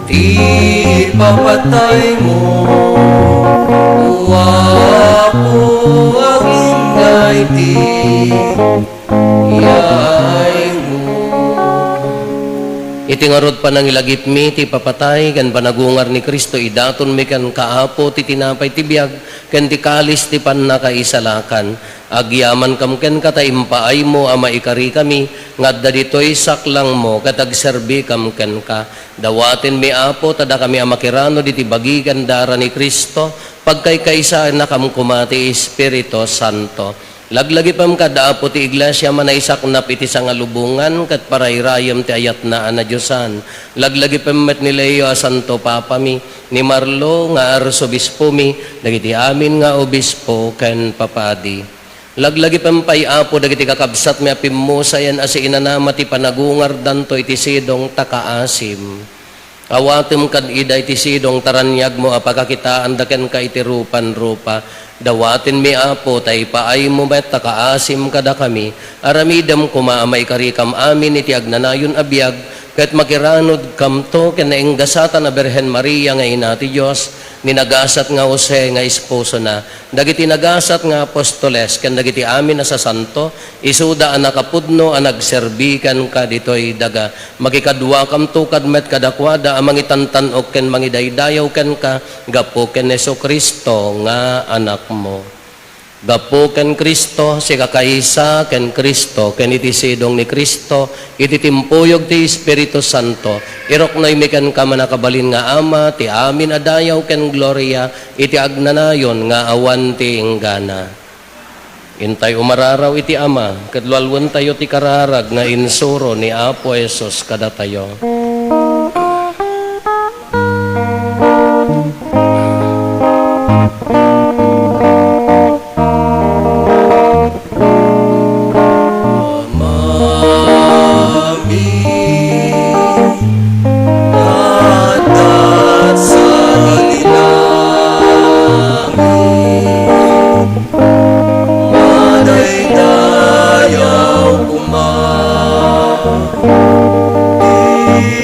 ti ipapataymo, O Apo, agingga iti yaaymo. Iti ngarud, panangilagipmi ti ipapatay ken panagungar ni Cristo, idatonmi kenka, Apo, ti tinapay ti biag ken ti kalis ti pannakaisalakan. Agyamankam kenka ta impaaymo a maikarikami nga adda ditoy saklangmo ket agserbikam kenka. Dawatenmi, Apo, ta dakami a makiranud iti bagi ken dara ni Cristo, pagkaykaysaennakam koma ti Espiritu Santo. Laglagipem kad, Apo, ti iglesia a manaisaknap iti sangalubongan ket parayrayem ti ayatna a nadiosan. Laglagipem met ni Leo a santo papami, ni Marlo nga arsobispomi, dagiti amin nga obispo ken papadi. Laglagipem pay, Apo, dagiti kakabsatmi a pimmusayan a siinanama ti panagungardanto iti sidong ta kaasim. Awatem kad ida iti sidong ta raniagmo a pakakitaanda kenka iti rupan-rupa. Dawatenmi, Apo, ta ipaaymo met ta kaasim kadakami. Aramidem koma a maikarikam amin iti agnanayon a biag, ket makiranudkamto ken nainggasatan a Birhen Maria nga Ina ti Dios, ni nagasat nga Jose nga esposona, dagiti nagasat nga apostoles, ken dagiti amin a sasanto, isuda a nakapudno a nagserbi kenka ditoy daga. Makikaduakamto kad met kadakuada a mangitantan-ok ken mangidaydayaw kenka gapu ken Jesu-Cristo nga Anakmo. Gapu ken Cristo, sikakaysa ken Cristo, ken iti sidong ni Cristo, iti timpuyog ti Espiritu Santo, iruknoymi kenka, mannakabalin nga Ama, ti amin a dayaw ken gloria iti agnanayon nga awan ti inggana. Intay umararaw iti Ama, ket lualuentayo ti kararag nga insuro ni Apo Jesus kadatayo. Amami, nga adda sadi langit, madaydayaw koma ti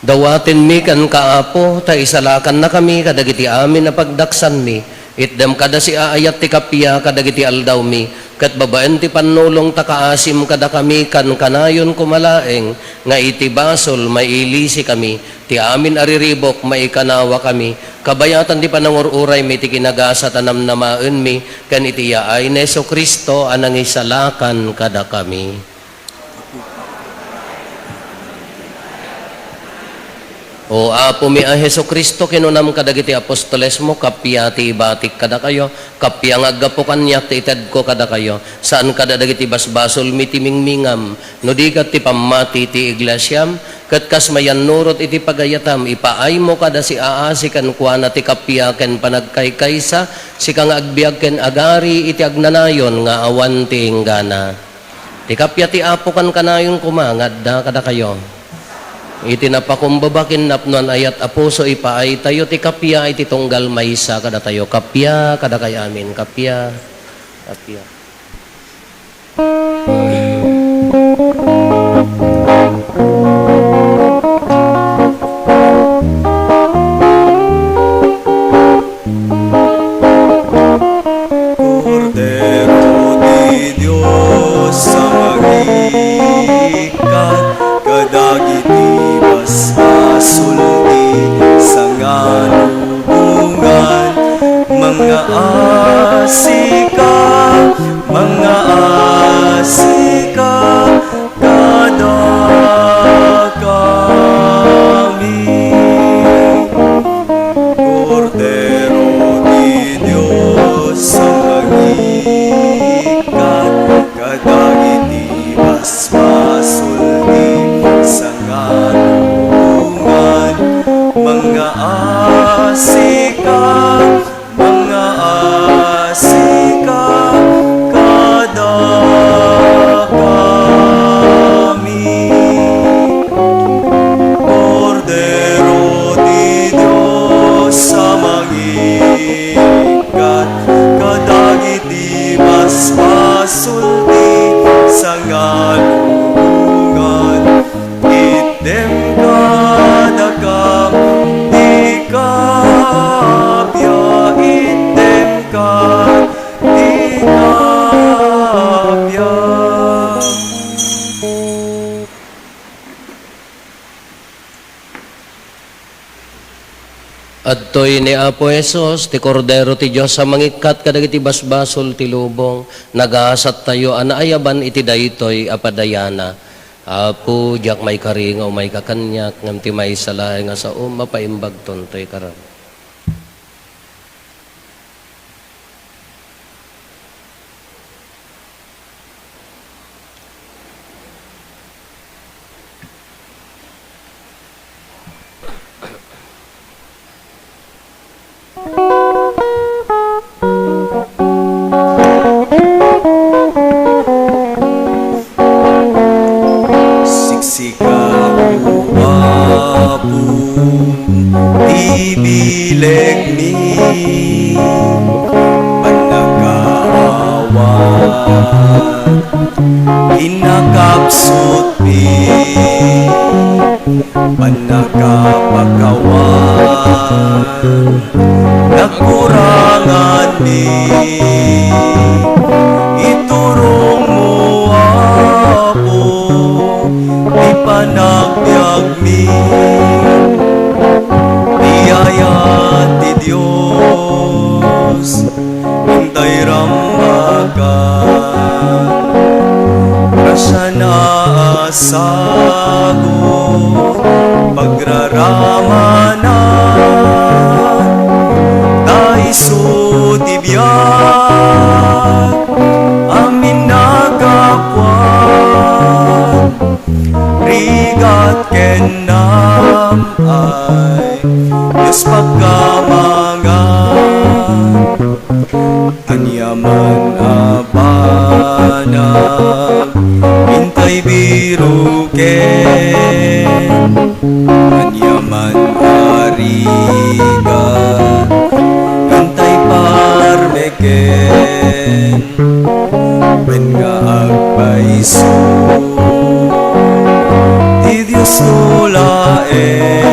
Dawatenmi kenka, Apo, ta isalakannakami kadagiti amin a pagdaksanmi. Itdem kada siaayat ti kappia kadagiti aldawmi, ket babaen ti pannulong ta kaasim kadakami, kankanayon koma laeng nga iti basol, mailisikami. Ti amin a riribuk, maikanawakami. Kabayatan ti panangur-uraymi ti kinagasat a namnamaenmi, ken iti yaay ni Jesu-Cristo a nangisalakan kadakami. O Apomi a Jesu-Cristo, kinunam kadagiti apostolesmo, kappia ti ibatik kadakayo, kappia nga aggapu kaniak ti itedko kadakayo. Saan kada dagiti basbasolmi ti mingmingam, no di ket ti pammati ti iglesiam, ket kas mayannurot iti pagayatam, ipaaymo kada siaasi kenkuana ti kappia ken panagkaykaysa, sika nga agbiag ken agari iti agnanayon nga awan ti inggana. Ti kappia ti Apo kankanayon koma nga adda kadakayo. Iti napakumbaba ken napnoan a yat a puso, ipaaytayo ti kappia iti tunggal maysa kadatayo. Kappia kadakay amin. Kappia. Kappia. Kordero ti Dios a mangikkat kadagiti basbasol ti sangalubongan, mangaasika, mangaasika kadakami. Kordero ti Dios a mangikkat kadagiti basbasol ti sangalubongan, mangaasika, mangaasika kadakami. Kordero ti Dios a mangikkat kadagiti basbasol ti sangalubongan, itdem kadakam ti kappia, itdem kad ti kappia. Adtoy ni Apo Jesus, ti Kordero ti Dios a mangikkat kadagiti basbasol ti lubong. Nagasattayo a naayaban iti daytoy a padayana. Apo, diak maikari nga umayka kaniak, ngem ti maysa laeng a saom, mapaimbagton toy karam. Siksika, O Apo, ti bilegmi, pannakaawat, kinakapsutmi, pannakapakawan, nakuranganmi. Iturongmo, Apo, ti panagbiagmi. Ti ayat ti Dios, intay rammakan. Grasiana a sagut, pagraramanan, ta isu ti biag, amin a kapuan, rigat ken nam-ay, Dios pagkamangan. Aniaman a banag, intay biruken. Aniaman a rigat, intay parmeken. Wen nga agpayso ti Dios no laeng.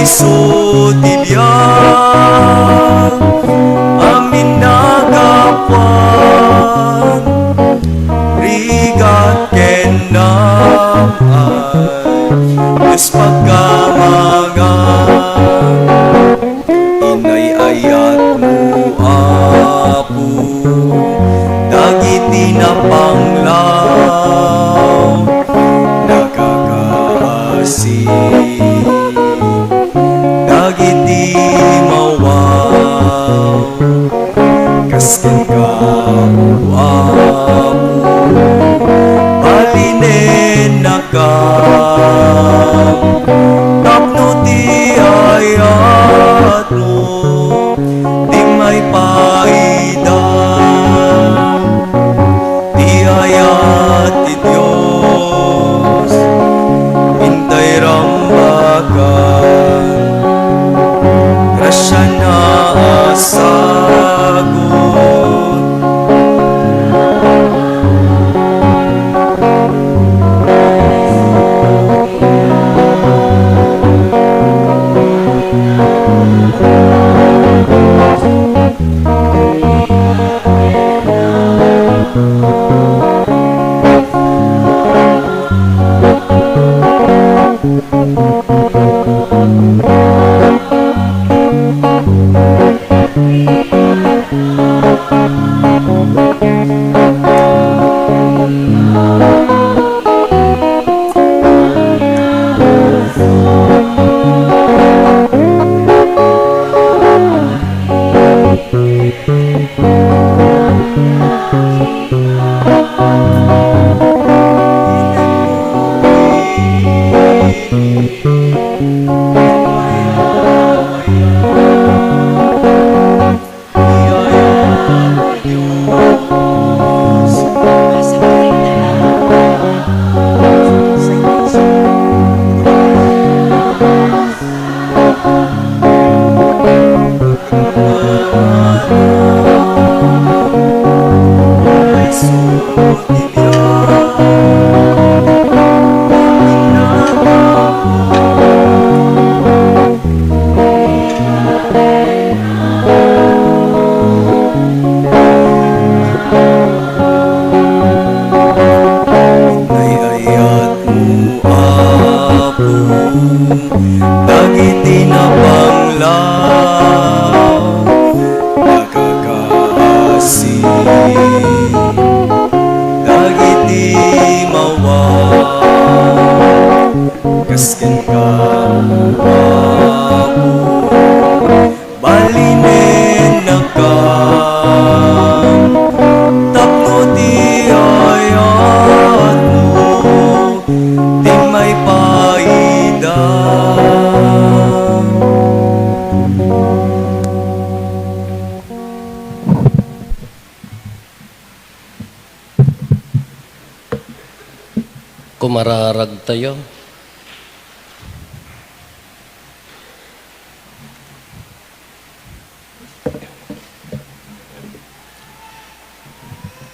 Isu ti biag, amin nagapuan, rigat ken naam-ay, Dios pagkamangan. Inay-ayatmo, Apo, dagiti napanglaw, nakakaasi, dagiti mawaw. Kas kenka, O Apo, balinennakam, tapno ti ayatmo ti maipaida. Ti ayat ti Dios, intay rambakan, grasiana a sagut. Ay-ayatmo, Apo, dagiti napanglaw, nakakaasi, dagiti mawaw. Kas kenka, Apo, balinennakam, tapno ti ayatmo ti maipaida. Kumararagtayo.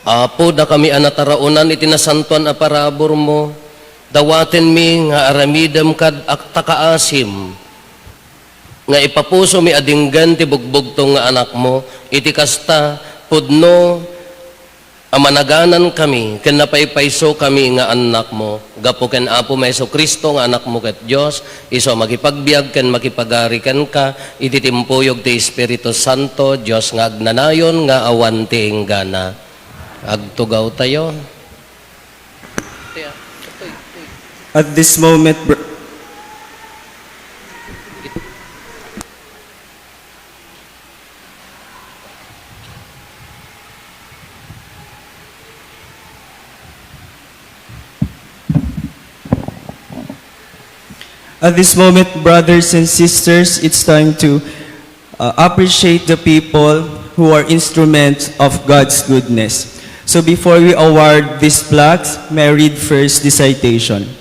Apo, dakami a nataraonan iti nasantoan a paraburmo, dawatenmi nga aramidem kad-, ak-, ta kaasim, nga ipapusomi a dinggen ti bugbugtong nga Anakmo. Iti kasta, pudno a managanankami ken napaypaysokami nga annakmo. Gapu ken Apomi a Jesu-Cristo nga Anakmo ket Dios, isu a makipagbiag ken makipagari kenka iti timpuyog ti Espiritu Santo, Dios nga agnanayon nga awan ti inggana. Agtugawtayo. At this moment, br- At this moment, brothers and sisters, it's time to, uh, appreciate the people who are instruments of God's goodness. So before we award these plaques, may I read first the citation.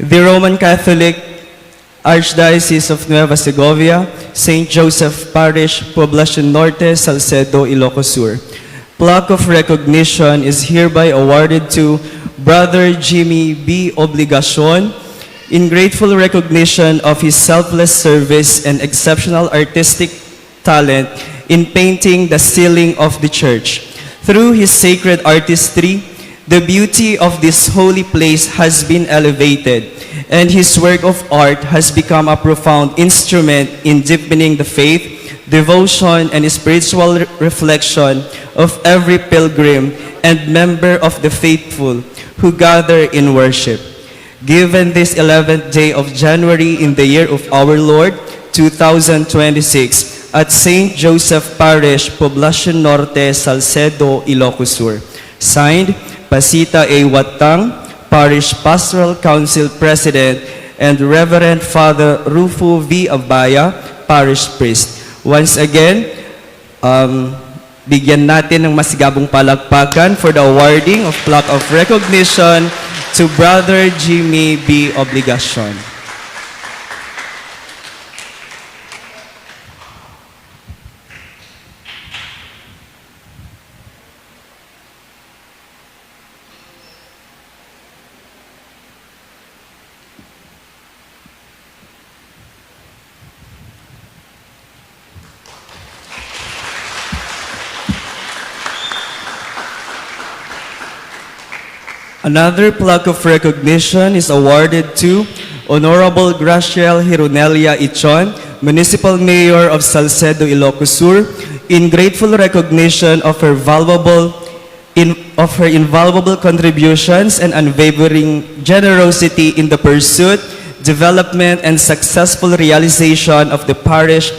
The Roman Catholic Archdiocese of Nueva Segovia, Saint Joseph Parish, Poblacion Norte, Salcedo, Ilocos Sur. Plaque of recognition is hereby awarded to Brother Jimmy B. Obligacion, In grateful recognition of his selfless service and exceptional artistic talent in painting the ceiling of the church. Through his sacred artistry, the beauty of this holy place has been elevated, and his work of art has become a profound instrument in deepening the faith, devotion, and spiritual re-, reflection of every pilgrim and member of the faithful who gather in worship. Given this eleventh day of January in the year of our Lord, two thousand twenty-six, at Saint Joseph Parish, Poblacion Norte, Salcedo, Ilocos Sur. Signed, Pasita A. Watang, Parish Pastoral Council President, and Reverend Father Rufo V. Abaya, Parish Priest. Once again, um, bigyan natin ng masigabong palakpakan for the awarding of plaque of recognition to Brother Jimmy B. Obligacion. Another plaque of recognition is awarded to Honorable Graciel Hironelia Ichon, Municipal Mayor of Salcedo, Ilocos Sur, in grateful recognition of her valuable in, of her invaluable contributions and unwavering generosity in the pursuit, development, and successful realization of the parish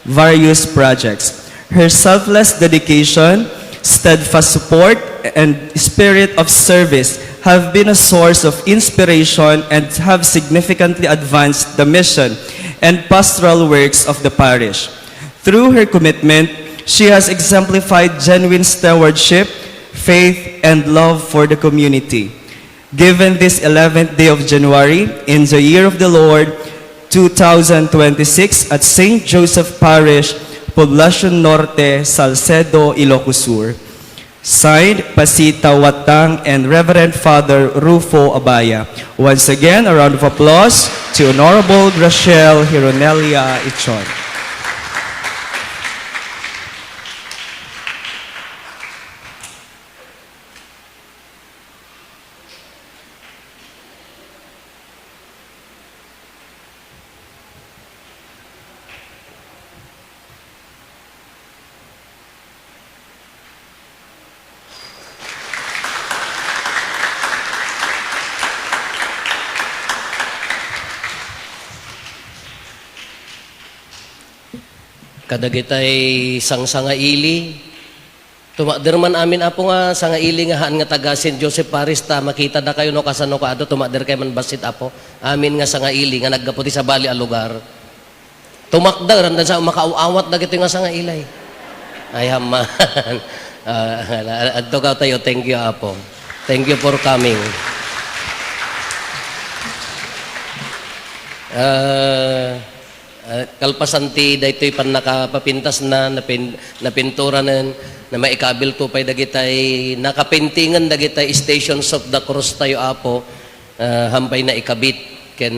various projects. Her selfless dedication, steadfast support, and spirit of service have been a source of inspiration and have significantly advanced the mission and pastoral works of the parish. Through her commitment, she has exemplified genuine stewardship, faith, and love for the community. Given this eleventh day of January, in the year of the Lord, two thousand twenty-six, at Saint Joseph Parish, Poblacion Norte, Salcedo, Ilocos Sur. Signed, Pasita Watang and Reverend Father Rufo Abaya. Once again, a round of applause to Honorable Graciel Hironelia Ichon. Kadagitay sangsangaili, tumakder man amin, Apo, nga sangaili nga haan nga taga Saint Joseph Parish ta makitadakayo no kasano kaadu, tumakderkayo man bassit, Apo. Amin nga sangaili nga naggapu ti sabali a lugar. Tumakder, anda sa makaawat dagiti nga sangaili. Ay, haman. Ah, adtokayo, thank you, Apo. Thank you for coming. Ah, ah, kalpasan ti daytoy pannakapapintasna, napin-, napinturanen, na maikabilto pay dagitay nakapaintingen dagitay Stations of the Cross tayo, Apo. Ah, hampay naikabit ken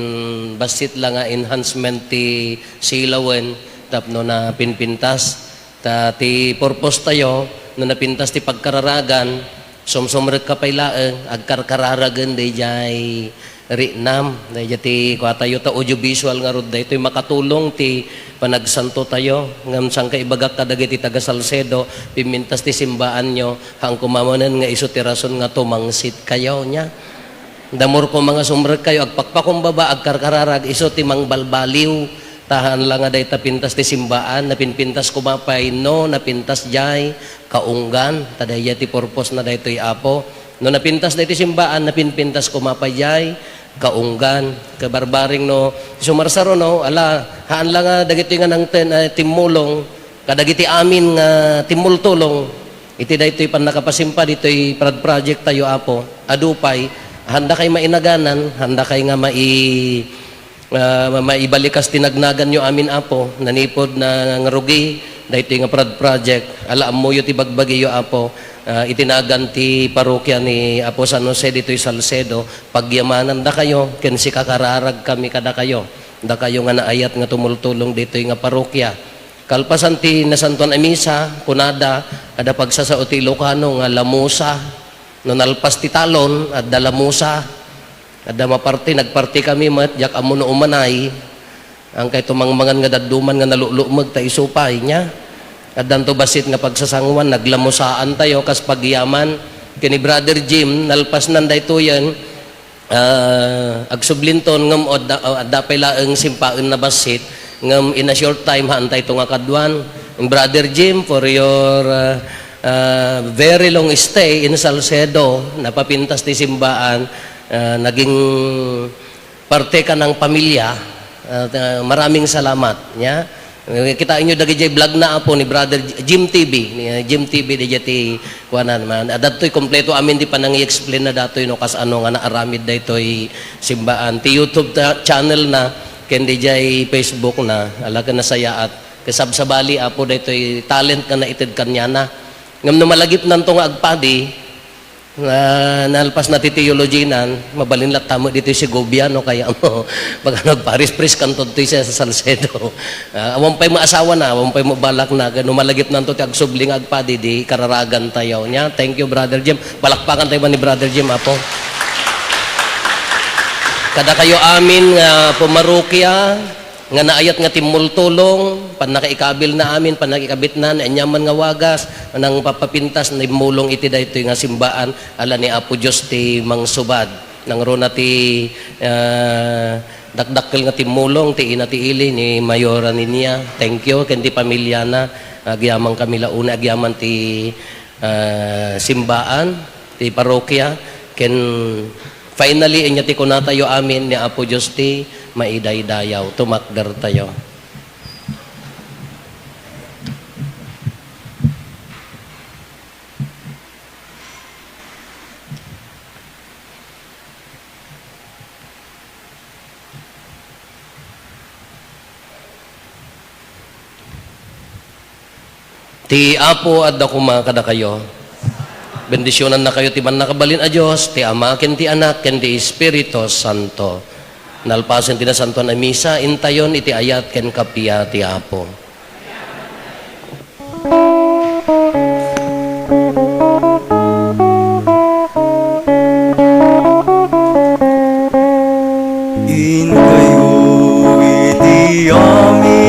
bassit la nga enhancement ti silawen tapno napinpintas. Ta ti purpose tayo, no napintas ti pagkararagan, sumsumrekka pay laeng, agkarkararagen daydiay riknam. Daydiay ti kuatayo ta audiovisual ngarud daytoy makatulong ti panagsanto tayo. Ngem saan kaibagak kadagiti taga Salcedo, pimmintas ti simbaanyo, haan koma manen nga isu ti rason nga tumangsitkayo, nia. Damurko nga sumrekkayo, agpakpakumbaba, agkarkararag, isu ti mangbalbaliw. Ta haan la nga dayta pintas ti simbaan, napinpintas koma pay no napintas jay kaunggan. Ta daydiay ti purpose na daytoy, Apo. No napintas daytoy simbaan, napinpintas koma pay jay kaunggan. Kabarbareng no sumarsaro, no, ala, haan la nga dagitoy nga nangten, eh, timmulong, kadagiti amin nga timmultulong iti daytoy pannakapasimpa ditoy prad project tayo, Apo. Adu pay, handakay mainaganan, handakay nga mai-, ah, ma-, maibalikas ti nagnaganyo amin, Apo. Nanipod na ngarugi daytoy nga prad project, ala ammoyo ti bagbagiyo, Apo. ah, iti nagan ti parokya ni Apo San Jose ditoy Salcedo, pagyamanandakayo, ken sika kararag kami kadakayo. Dakayo nga naayat nga tumultulong ditoy nga parokya. Kalpasan ti nasantuan a misa, kunada, adda pagsasao ti Ilocano nga lamusa. No nalpas ti talon, adda lamusa. Adda maparti, nagparti kami met, diak ammo no umanay. Ang kay tumangmangan nga dadduman nga nalulumeg ta isu pay nia. Addanto bassit nga pagsasanguan, naglamusaantayo kas pagyaman. Ken ni Brother Jim, nalpasnan daytoyen, ah, agsublinton ngem adda, adda pay laeng simpaenna bassit, ngem in a short time, haantayto nga kaduan. Brother Jim, for your, ah, ah, very long stay in Salcedo, napapintas ti simbaan, ah, naging parte ka ng pamilya. Ah, ta-, maraming salamat, nia. Eh, kitaenyo dagiti vlog na, Apo, ni Brother J-, Jim T V, ni, ah, Jim T V, daydiay ti kuanan man. Adda daytoy kompleto amin ti panangi-explain na daytoy no kasano nga naaramid daytoy simbaan. Ti YouTube ta-, channel na, ken daydiay Facebook na, ala ken nasayaat. Kasabsabali, Apo, daytoy talent nga naited kaniana. Ngem no malagipnanto nga agpadi, nga nalpas na ti theology nan, mabalin latta met ditoy Segovia, no, kaya mo, pag ano, agparis-pris kanto ditoy sa, sa Salcedo. Ah, awan pay maasawa na, awan pay mabalak na, no malagipnanto ti agsubli nga agpadi, di kararagantayo. Nia, thank you, Brother Jim. Palakpakantayo man ni Brother Jim, Apo. Kadakayo amin nga pumarokia, nga naayat nga timmultulong, pannakaikabilna amin, pannakaikabitna, aniaman nga wagas, nangpapapintas, timmulong iti daytoy nga simbaan, ala ni Apo Dios ti mangsubad. Nangruna ti, ah, dakdakkel nga timmulong, ti ina ti ili, ni Mayora Ninia. Thank you, ken ti pamiliana, agyamankami la unay, agyaman ti ah, simbaan, ti parokya, ken finally, ania ti kunatayo amin ni Apo Dios ti maidaydayaw. Tumakdertayo. Ti Apo adda koma kadakayo. Bendisionannakayo ti Mannakabalin a Dios, ti Ama, ken ti Anak, ken ti Espiritu Santo. Nalpasen ti Nasantoan a Misa, intayon iti ayat ken kappia ti Apo. Inkayo iti amin